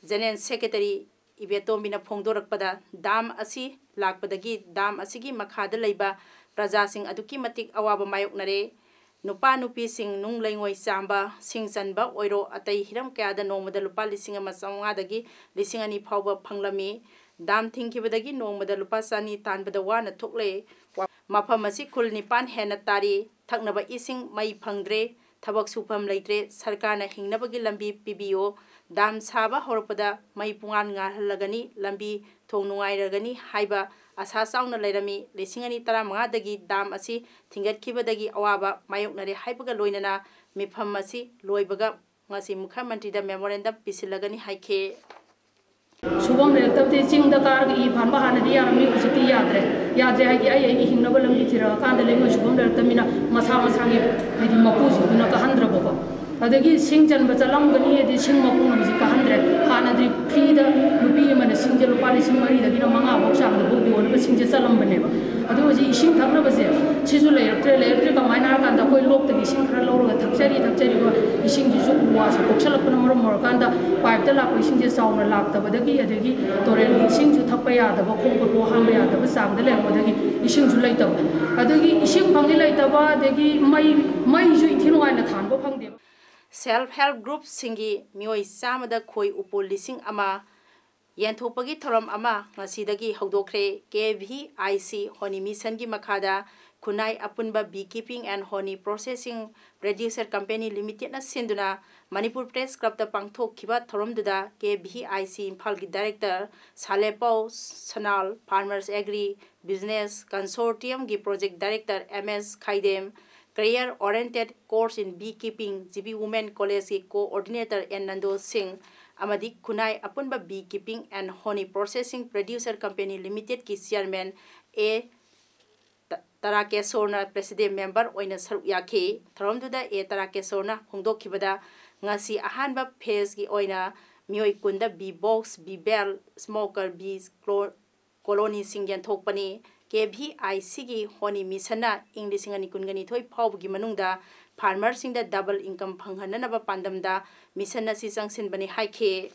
General Secretary ꯏꯕꯦꯇꯣꯝꯕꯤꯅ ꯐꯣꯡꯗꯣꯔꯛꯄꯗ, dam ꯑꯁꯤ ꯂꯥꯛꯄꯗꯒꯤ dam ꯑꯁꯤꯒꯤ ꯃꯈꯥꯗ ꯂꯩꯕ ꯄ꯭ꯔꯖꯥꯁꯤꯡ ꯑꯗꯨꯛꯀꯤ ꯃꯇꯤꯛ ꯑꯋꯥꯕ ꯃꯥꯌꯣꯛꯅꯔꯦ꯫ ꯅꯨꯄꯥ ꯅꯨꯄꯤꯁꯤꯡ ꯅꯨꯡ ꯂꯩꯉꯣꯏ ꯆꯥꯝꯕ, ꯁꯤꯡ ꯆꯟꯕ ꯑꯣꯏꯔꯣ, ꯑꯇꯩ ꯍꯤꯔꯝ ꯀꯌꯥꯗ ꯅꯣꯡꯃꯗ ꯂꯨꯄꯥ ꯂꯤꯁꯤꯡ ꯑꯃ ꯆꯥꯝꯃꯉꯥꯗꯒꯤ ꯂꯤꯁꯤꯡ ꯑꯅꯤ ꯐꯥꯎꯕ ꯐꯪꯂꯝꯃꯤ꯫ ꯗꯥꯝ ꯊꯤꯡꯈꯤꯕꯗꯒꯤ ꯅꯣꯡꯃꯗ ꯂꯨꯄꯥ ꯆꯅꯤ ꯇꯥꯟꯕꯗ ꯋꯥꯅ ꯊꯣꯛꯂꯦ꯫ ꯃꯐꯝ ꯑꯁꯤ ꯈꯨꯜ ꯅꯤꯄꯥꯟ ꯍꯦꯟꯅ ꯇꯥꯔꯤ꯫ ꯊꯛꯅꯕ ꯏꯁꯤꯡ, ꯃꯩ ꯐꯪꯗ꯭ꯔꯦ꯫ ꯊꯕꯛ ꯁꯨꯐꯝ ꯂꯩꯇ꯭ꯔꯦ꯫ ꯁꯔꯀꯥꯔꯅ ꯍꯤꯡꯅꯕꯒꯤ ꯂꯝꯕꯤ ꯄꯤꯕꯤꯌꯨ꯫ ꯗꯥꯝ ꯁꯥꯕ ꯍꯧꯔꯛꯄꯗ ꯃꯩ ꯄꯨꯡꯉꯥꯟ ꯉꯥꯜꯍꯜꯂꯒꯅꯤ, ꯂꯝꯕꯤ ꯊꯣꯡ ꯅꯨꯡꯉꯥꯏꯔꯒꯅꯤ ꯍꯥꯏꯕ ꯑꯁꯥ ꯆꯥꯎꯅ ꯂꯩꯔꯝꯃꯤ꯫ ꯂꯤꯁꯤꯡ ꯑꯅꯤ ꯇꯔꯥꯃꯉꯥꯗꯒꯤ ꯗꯥꯝ ꯑꯁꯤ ꯊꯤꯡꯒꯠꯈꯤꯕꯗꯒꯤ ꯑꯋꯥꯕ ꯃꯥꯌꯣꯛꯅꯔꯦ ꯍꯥꯏꯕꯒ ꯂꯣꯏꯅꯅ ꯃꯤꯐꯝ ꯑꯁꯤ ꯂꯣꯏꯕꯒ ꯉꯁꯤ ꯃꯨꯈ꯭ꯌ ꯃꯟꯇ꯭ꯔꯤꯗ memorandum ꯄꯤꯁꯤꯜꯂꯒꯅꯤ ꯍꯥꯏꯈꯤ꯫ ꯁꯨꯐꯝ ꯂꯩꯔꯛꯇꯕꯗꯤ ꯆꯤꯡꯗ ꯀꯥꯔꯒ ꯏ ꯐꯥꯟꯕ ꯍꯥꯟꯅꯗꯤ ꯌꯥꯔꯝꯃꯤ, ꯍꯧꯖꯤꯛꯇꯤ ꯌꯥꯗ꯭ꯔꯦ꯫ ꯌꯥꯗ꯭ꯔꯦ ꯍꯥꯏꯗꯤ ꯑꯩ ꯑꯩꯒꯤ ꯍꯤꯡꯅꯕ ꯂꯝꯕꯤ ꯊꯤꯔꯛꯑꯀꯥꯟꯗ ꯂꯩꯉꯣꯏ ꯁꯨꯐꯝ ꯂꯩꯔꯛꯇꯕꯅꯤꯅ ꯃꯁꯥ ꯃꯁꯥꯒꯤ ꯍꯥꯏꯗꯤ ꯃꯄꯨꯁꯤꯡꯗꯨꯅ ꯀꯥꯍꯟꯗ꯭ꯔꯕꯀꯣ꯫ ꯑꯗꯒꯤ ꯁꯤꯡ ꯆꯟꯕ ꯆꯠꯂꯝꯒꯅꯤ, ꯑꯗꯩ ꯁꯤꯡ ꯃꯄꯨꯅ ꯍꯧꯖꯤꯛ ꯀꯥꯍꯟꯗ꯭ꯔꯦ꯫ ꯍꯥꯟꯅꯗꯤ free ꯗ ꯅꯨꯄꯤ ꯑꯃꯅ ꯁꯤꯡꯁꯦ ꯂꯨꯄꯥ ꯂꯤꯁꯤꯡ ꯃꯔꯤꯗꯒꯤꯅ ꯃꯉꯥ ꯐꯥꯎ ꯆꯥꯡꯗꯐꯥꯎ ꯌꯣꯜꯂꯒ ꯁꯤꯡꯁꯦ ꯆꯠꯂꯝꯕꯅꯦꯕ꯫ ꯑꯗꯨ ꯍꯧꯖꯤꯛ ꯏꯁꯤꯡ ꯊꯛꯅꯕꯁꯦ ꯁꯤꯁꯨ ꯂꯩꯔꯛꯇ꯭ꯔꯦ꯫ ꯂꯩꯔꯛꯇ꯭ꯔꯦ ꯀꯃꯥꯏꯅ ꯍꯥꯏꯔꯀꯥꯟꯗ ꯑꯩꯈꯣꯏ ꯂꯣꯛꯇꯒꯤ ꯏꯁꯤꯡ ꯈꯔ ꯂꯧꯔꯒ ꯊꯛꯆꯔꯤ꯫ ꯊꯛꯆꯔꯤꯕ ꯏꯁꯤꯡꯁꯤꯁꯨ ꯎ ꯋꯥꯁꯨ ꯀꯣꯛꯁꯜꯂꯛꯄꯅ ꯃꯔꯝ ꯑꯣꯏꯔꯀꯥꯟꯗ pipe ꯇ ꯂꯥꯛꯄ ꯏꯁꯤꯡꯁꯦ ꯆꯥꯎꯅ ꯂꯥꯛꯇꯕꯗꯒꯤ, ꯑꯗꯒꯤ ꯇꯨꯔꯦꯜꯒꯤ ꯏꯁꯤꯡꯁꯨ ꯊꯛꯄ ꯌꯥꯗꯕ, ꯈꯣꯡ ꯈꯨꯠ ꯄꯣꯛ ꯍꯥꯝꯕ ꯌꯥꯗꯕ ꯆꯥꯡꯗ ꯂꯩꯔꯛꯄꯗꯒꯤ ꯏꯁꯤꯡꯁꯨ ꯂꯩꯇꯕ, ꯑꯗꯒꯤ ꯏꯁꯤꯡ ꯐꯪꯉꯤ ꯂꯩꯇꯕ, ꯑꯗꯒꯤ ꯃꯩ, ꯃꯩꯁꯨ ꯏꯟꯊꯤ ꯅꯨꯡꯉꯥꯏꯅ ꯊꯥꯟꯕ ꯐꯪꯗꯦꯕ꯫ Self help group ꯁꯤꯡꯒꯤ ꯃꯤꯑꯣꯏ ꯆꯥꯝꯃꯗ ꯈꯣꯏ ꯎꯄꯨ ꯂꯤꯁꯤꯡ ꯑꯃ ꯌꯦꯟꯊꯣꯛꯄꯒꯤ ꯊꯧꯔꯝ ꯑꯃ ꯉꯁꯤꯗꯒꯤ ꯍꯧꯗꯣꯛꯈ꯭ꯔꯦ꯫ ꯀꯦ ꯚꯤ ꯑꯥꯏ ꯁꯤ ꯍꯣꯅꯤ ꯃꯤꯁꯟꯒꯤ ꯃꯈꯥꯗ ꯈꯨꯟꯅꯥꯏ ꯑꯄꯨꯟꯕ Bee Keeping and Honey Processing Producer Company Limited ꯅ ꯁꯤꯟꯗꯨꯅ ꯃꯅꯤꯄꯨꯔ Press Club ꯇ ꯄꯥꯡꯊꯣꯛꯈꯤꯕ ꯊꯧꯔꯝꯗꯨꯗ ꯀꯦ ꯚꯤ ꯑꯥꯏ ꯁꯤ ꯏꯝꯐꯥꯜꯒꯤ director Salepao Sanal, Farmers Agri Business Consortium ꯒꯤ project director M S Khaidem, Career Oriented Course in Bee Keeping, G P Women College ꯀꯤ coordinator ꯑꯦꯟ ꯅꯟꯗꯣ ꯁꯤꯡ ꯑꯃꯗꯤ ꯈꯨꯟꯅꯥꯏ ꯑꯄꯨꯟꯕ Bee Keeping and Honey Processing Producer Company Limited ꯀꯤ chairman ꯑꯦ ꯇ-, ꯇꯔꯥꯀꯦꯁꯣꯔꯅ president member ꯑꯣꯏꯅ ꯁꯔꯨꯛ ꯌꯥꯈꯤ꯫ ꯊꯧꯔꯝꯗꯨꯗ ꯑꯦ ꯇꯔꯥꯀꯦꯁꯣꯔꯅ ꯐꯣꯡꯗꯣꯛꯈꯤꯕꯗ, ꯉꯁꯤ ꯑꯍꯥꯟꯕ phase ꯀꯤ ꯑꯣꯏꯅ ꯃꯤꯑꯣꯏ ꯀꯨꯟꯗ bee box, bee bell, smoker, bee clo-, colony ꯁꯤꯡ ꯌꯦꯟꯊꯣꯛꯄꯅꯤ꯫ ꯀꯦ ꯚꯤ ꯑꯥꯏ ꯁꯤ ꯒꯤ ꯍꯣꯅꯤ ꯃꯤꯁꯟꯅ ꯏꯪ ꯂꯤꯁꯤꯡ ꯑꯅꯤ ꯀꯨꯟꯒ ꯅꯤꯊꯣꯏ ꯐꯥꯎꯕꯒꯤ ꯃꯅꯨꯡꯗ farmer ꯁꯤꯡꯗ double income ꯐꯪꯍꯟꯅꯅꯕ ꯄꯥꯟꯗꯝꯗ ꯃꯤꯁꯟ ꯑꯁꯤ ꯆꯪꯁꯤꯟꯕꯅꯤ ꯍꯥꯏꯈꯤ꯫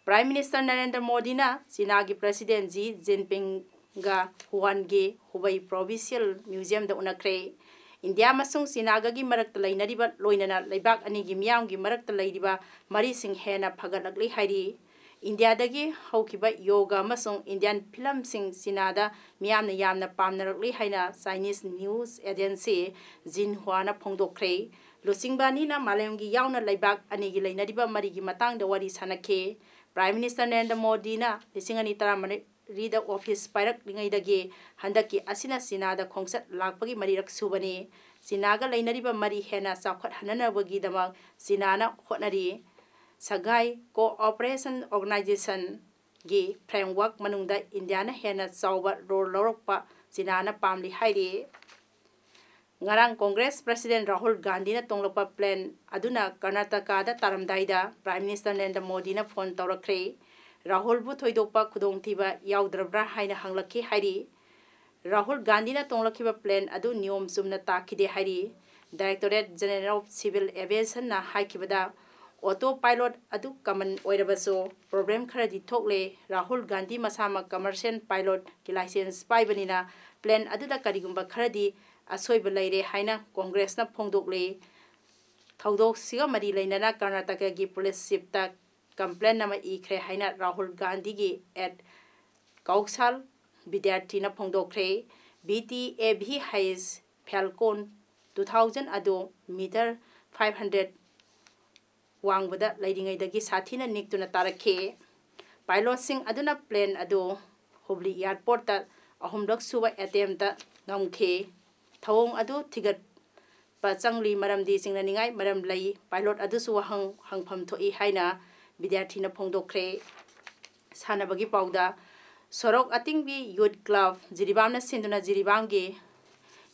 Prime Minister ꯅꯔꯦꯟꯗ꯭ꯔ ꯃꯣꯗꯤꯅ ꯆꯤꯅꯥꯒꯤ president ꯖꯤ ꯖꯤꯟꯄꯤꯡꯒ ꯍꯨꯋꯥꯟꯒꯤ ꯍꯨꯕꯩ Provincial Museum ꯗ ꯎꯅꯈ꯭ꯔꯦ꯫ ꯏꯟꯗꯤꯌꯥ ꯑꯃꯁꯨꯡ ꯆꯤꯅꯥꯒꯒꯤ ꯃꯔꯛꯇ ꯂꯩꯅꯔꯤꯕ, ꯂꯣꯏꯅꯅ ꯂꯩꯕꯥꯛ ꯑꯅꯤꯒꯤ ꯃꯤꯌꯥꯝꯒꯤ ꯃꯔꯛꯇ ꯂꯩꯔꯤꯕ ꯃꯔꯤꯁꯤꯡ ꯍꯦꯟꯅ ꯐꯒꯠꯂꯛꯂꯤ ꯍꯥꯏꯔꯤ꯫ ꯏꯟꯗꯤꯌꯥꯗꯒꯤ ꯍꯧꯈꯤꯕ ꯌꯣꯒ ꯑꯃꯁꯨꯡ ꯏꯟꯗꯤꯌꯥꯟ ꯐꯤꯂꯝꯁꯤꯡ ꯆꯤꯅꯥꯗ ꯃꯤꯌꯥꯝꯅ ꯌꯥꯝꯅ ꯄꯥꯝꯅꯔꯛꯂꯤ ꯍꯥꯏꯅ Chinese news agency Xinhuaꯅ ꯐꯣꯡꯗꯣꯛꯈ꯭ꯔꯦ꯫ ꯂꯨꯆꯤꯡꯕ ꯑꯅꯤꯅ ꯃꯥꯂꯦꯝꯒꯤ ꯌꯥꯎꯅ ꯂꯩꯕꯥꯛ ꯑꯅꯤꯒꯤ ꯂꯩꯅꯔꯤꯕ ꯃꯔꯤꯒꯤ ꯃꯇꯥꯡꯗ ꯋꯥꯔꯤ ꯁꯥꯟꯅꯈꯤ꯫ Prime Minister ꯅꯔꯦꯟꯗ꯭ꯔ ꯃꯣꯗꯤꯅ ꯂꯤꯁꯤꯡ ꯑꯅꯤ ꯇꯔꯥꯃꯔꯤꯗ office ꯄꯥꯏꯔꯛꯂꯤꯉꯩꯗꯒꯤ ꯍꯟꯗꯛꯀꯤ ꯑꯁꯤꯅ ꯆꯤꯅꯥꯗ ꯈꯣꯡꯆꯠ ꯂꯥꯛꯄꯒꯤ ꯃꯔꯤꯔꯛ ꯁꯨꯕꯅꯤ꯫ ꯆꯤꯅꯥꯒ ꯂꯩꯅꯔꯤꯕ ꯃꯔꯤ ꯍꯦꯟꯅ ꯆꯥꯎꯈꯠꯍꯟꯅꯅꯕꯒꯤꯗꯃꯛ ꯆꯤꯅꯥꯅ ꯍꯣꯠꯅꯔꯤ꯫ Shanghai Cooperation Organizationꯒꯤ framework ꯃꯅꯨꯡꯗ ꯏꯟꯗꯤꯌꯥꯅ ꯍꯦꯟꯅ ꯆꯥꯎꯕ role ꯂꯧꯔꯛꯄ ꯆꯤꯅꯥꯅ ꯄꯥꯝꯂꯤ ꯍꯥꯏꯔꯤ꯫ ꯉꯔꯥꯡ Congress President ꯔꯥꯍꯨꯜ ꯒꯥꯟꯙꯤꯅ ꯇꯣꯡꯂꯛꯄ plane ꯑꯗꯨꯅ ꯀꯔꯅꯥꯇꯀꯥꯗ ꯇꯥꯔꯝꯗꯥꯏꯗ Prime Minister ꯅꯔꯦꯟꯗ꯭ꯔ ꯃꯣꯗꯤꯅ phone ꯇꯧꯔꯛꯈ꯭ꯔꯦ꯫ ꯔꯥꯍꯨꯜꯕꯨ ꯊꯣꯏꯗꯣꯛꯄ ꯈꯨꯗꯣꯡꯊꯤꯕ ꯌꯥꯎꯗ꯭ꯔꯕ꯭ꯔꯥ ꯍꯥꯏꯅ ꯍꯪꯂꯛꯈꯤ ꯍꯥꯏꯔꯤ꯫ ꯔꯥꯍꯨꯜ ꯒꯥꯟꯙꯤꯅ ꯇꯣꯡꯂꯛꯈꯤꯕ plane ꯑꯗꯨ ꯅꯤꯌꯣꯝ ꯆꯨꯝꯅ ꯇꯥꯈꯤꯗꯦ ꯍꯥꯏꯔꯤ꯫ Directorate General of Civil Aviationꯅ ꯍꯥꯏꯈꯤꯕꯗ, auto pilot ꯑꯗꯨ common ꯑꯣꯏꯔꯕꯁꯨ problem ꯈꯔꯗꯤ ꯊꯣꯛꯂꯦ꯫ ꯔꯥꯍꯨꯜ ꯒꯥꯟꯙꯤ ꯃꯁꯥꯃꯛ commercial pilotꯀꯤ license ꯄꯥꯏꯕꯅꯤꯅ plane ꯑꯗꯨꯗ ꯀꯔꯤꯒꯨꯝꯕ ꯈꯔꯗꯤ ꯑꯁꯣꯏꯕ ꯂꯩꯔꯦ ꯍꯥꯏꯅ Congressꯅ ꯐꯣꯡꯗꯣꯛꯂꯤ꯫ ꯊꯧꯗꯣꯛꯁꯤꯒ ꯃꯔꯤ ꯂꯩꯅꯅ ꯀꯔꯅꯥꯇꯀꯒꯤ police chiefꯇ complaint ꯑꯃ ꯏꯈ꯭ꯔꯦ ꯍꯥꯏꯅ ꯔꯥꯍꯨꯜ ꯒꯥꯟꯙꯤꯒꯤ aide Kaushal Vidyarthina ꯐꯣꯡꯗꯣꯛꯈ꯭ꯔꯦ꯫ B T A V H Falcon two thousand ꯑꯗꯨ meter five hundred ꯋꯥꯡꯕꯗ ꯂꯩꯔꯤꯉꯩꯗꯒꯤ ꯁꯥꯊꯤꯅ ꯅꯤꯛꯇꯨꯅ ꯇꯥꯔꯛꯈꯤ꯫ Pilotꯁꯤꯡ ꯑꯗꯨꯅ plane ꯑꯗꯨ ꯍꯨꯕ꯭ꯂꯤ airportꯇ ꯑꯍꯨꯝꯂꯛ ꯁꯨꯕ attempt ꯉꯝꯈꯤ꯫ ꯊꯧꯑꯣꯡ ꯑꯗꯨ ꯊꯤꯒꯠꯄ ꯆꯪꯂꯤ, ꯃꯔꯝꯗꯤ ꯆꯤꯡꯅꯅꯤꯡꯉꯥꯏ ꯃꯔꯝ ꯂꯩ꯫ Pilot ꯑꯗꯨꯁꯨ ꯋꯥꯍꯪ ꯍꯪꯐꯝ ꯊꯣꯛꯏ ꯍꯥꯏꯅ ꯕꯤꯗ꯭ꯌꯥꯔꯊꯤꯅ ꯐꯣꯡꯗꯣꯛꯈ꯭ꯔꯦ꯫ ꯁꯥꯟꯅꯕꯒꯤ ꯄꯥꯎꯗ, ꯁꯣꯔꯣꯛ ꯑꯇꯤꯡꯕꯤ Youth Club ꯖꯤꯔꯤꯕꯥꯝꯅ ꯁꯤꯟꯗꯨꯅ ꯖꯤꯔꯤꯕꯥꯝꯒꯤ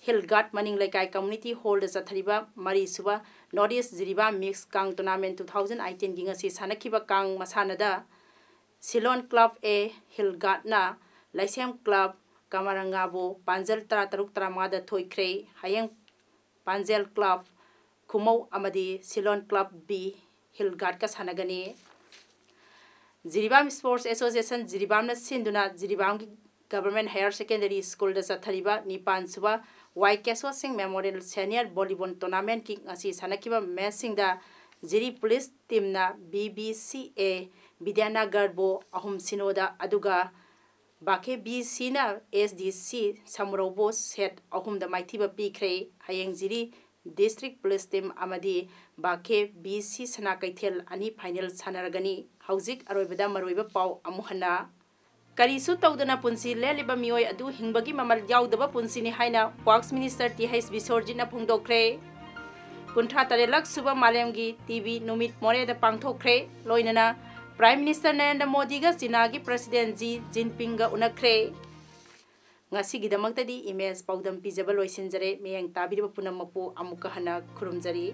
Hill Guard ꯃꯅꯤꯡ ꯂꯩꯀꯥꯏ community hallꯗ ꯆꯠꯊꯔꯤꯕ ꯃꯔꯤꯁꯨꯕ North East ꯖꯤꯔꯤꯕꯥꯝ Mix ꯀꯥꯡ tournamentꯇꯨ thousand eighteenꯒꯤ ꯉꯁꯤ ꯁꯥꯟꯅꯈꯤꯕ ꯀꯥꯡ ꯃꯁꯥꯟꯅꯗ Silon Club A Hill Guardꯅ ꯂꯩꯁꯦꯝ Club ꯀꯃꯔꯪꯒꯥꯕꯨ ꯄꯥꯟꯖꯜ ꯇꯔꯥꯇꯔꯨꯛ ꯇꯔꯥꯃꯉꯥꯗ ꯊꯣꯏꯈ꯭ꯔꯦ꯫ ꯍꯌꯦꯡ ꯄꯥꯟꯖꯦꯜ Club ꯈꯨꯃꯧ ꯑꯃꯗꯤ Silon Club B Hill Guardꯀ ꯁꯥꯟꯅꯒꯅꯤ꯫ ꯖꯤꯔꯤꯕꯥꯝ Sports Association ꯖꯤꯔꯤꯕꯥꯝꯅ ꯁꯤꯟꯗꯨꯅ ꯖꯤꯔꯤꯕꯥꯝꯒꯤ Government Higher Secondary Schoolꯗ ꯆꯠꯊꯔꯤꯕ ꯅꯤꯄꯥꯟ ꯁꯨꯕ ꯋꯥꯏ ꯀꯦꯁꯣ ꯁꯤꯡ Memorial Senior Volleyball Tournamentꯀꯤ ꯉꯁꯤ ꯁꯥꯟꯅꯈꯤꯕ matchꯁꯤꯡꯗ ꯖꯤꯔꯤ Police teamꯅ B B C A ꯕꯤꯗ꯭ꯌꯥꯅꯒꯔꯕꯨ ꯑꯍꯨꯝ ꯁꯤꯅꯣꯗ, ꯑꯗꯨꯒ ꯕꯥꯀꯦ ꯕꯤ ꯁꯤꯅ ꯑꯦꯁ ꯗꯤ ꯁꯤ ꯁꯃꯨꯔꯧꯕꯨ ꯁꯦꯠ ꯑꯍꯨꯝꯗ ꯃꯥꯏꯊꯤꯕ ꯄꯤꯈ꯭ꯔꯦ꯫ ꯍꯌꯦꯡ ꯖꯤꯔꯤ ꯗꯤꯁꯇ꯭ꯔꯤꯛ ꯄꯨꯂꯤꯁ ꯇꯤꯝ ꯑꯃꯗꯤ ꯕꯥꯀꯦ ꯕꯤ ꯁꯤ ꯁꯅꯥ ꯀꯩꯊꯦꯜ ꯑꯅꯤ ꯐꯥꯏꯅꯦꯜ ꯁꯥꯟꯅꯔꯒꯅꯤ꯫ ꯍꯧꯖꯤꯛ ꯑꯔꯣꯏꯕꯗ ꯃꯔꯨꯑꯣꯏꯕ ꯄꯥꯎ ꯑꯃꯨꯛ ꯍꯟꯅ꯫ ꯀꯔꯤꯁꯨ ꯇꯧꯗꯅ ꯄꯨꯟꯁꯤ ꯂꯦꯜꯂꯤꯕ ꯃꯤꯑꯣꯏ ꯑꯗꯨ ꯍꯤꯡꯕꯒꯤ ꯃꯃꯜ ꯌꯥꯎꯗꯕ ꯄꯨꯟꯁꯤꯅꯤ ꯍꯥꯏꯅ ꯋꯥꯔꯛꯁ ꯃꯤꯅꯤꯁꯇꯔ ꯇꯤ ꯍꯩꯆ ꯕꯤꯁꯣꯔꯖꯤꯠꯅ ꯐꯣꯡꯗꯣꯛꯈ꯭ꯔꯦ꯫ ꯀꯨꯟꯊ꯭ꯔꯥ ꯇꯔꯦꯠꯂꯛ ꯁꯨꯕ ꯃꯥꯂꯦꯝꯒꯤ ꯇꯤ ꯕꯤ ꯅꯨꯃꯤꯠ ꯃꯣꯔꯦꯗ ꯄꯥꯡꯊꯣꯛꯈ꯭ꯔꯦ꯫ ꯂꯣꯏꯅꯅ ꯄ꯭ꯔꯥꯏꯝ ꯃꯤꯅꯤꯁꯇꯔ ꯅꯔꯦꯟꯗ꯭ꯔ ꯃꯣꯗꯤꯒ ꯆꯤꯅꯥꯒꯤ ꯄ꯭ꯔꯁꯤꯗꯦꯟ ꯖꯤ ꯖꯤꯟꯄꯤꯡꯒ ꯎꯅꯈ꯭ꯔꯦ꯫ ꯉꯁꯤꯒꯤꯗꯃꯛꯇꯗꯤ ꯏꯃꯦꯖ ꯄꯥꯎꯗꯝ ꯄꯤꯖꯕ ꯂꯣꯏꯁꯤꯟꯖꯔꯦ꯫ ꯃꯤꯠꯌꯦꯡ ꯇꯥꯕꯤꯔꯤꯕ ꯄꯨꯝꯅꯃꯛꯄꯨ ꯑꯃꯨꯛꯀ ꯍꯟꯅ ꯈꯨꯔꯨꯝꯖꯔꯤ꯫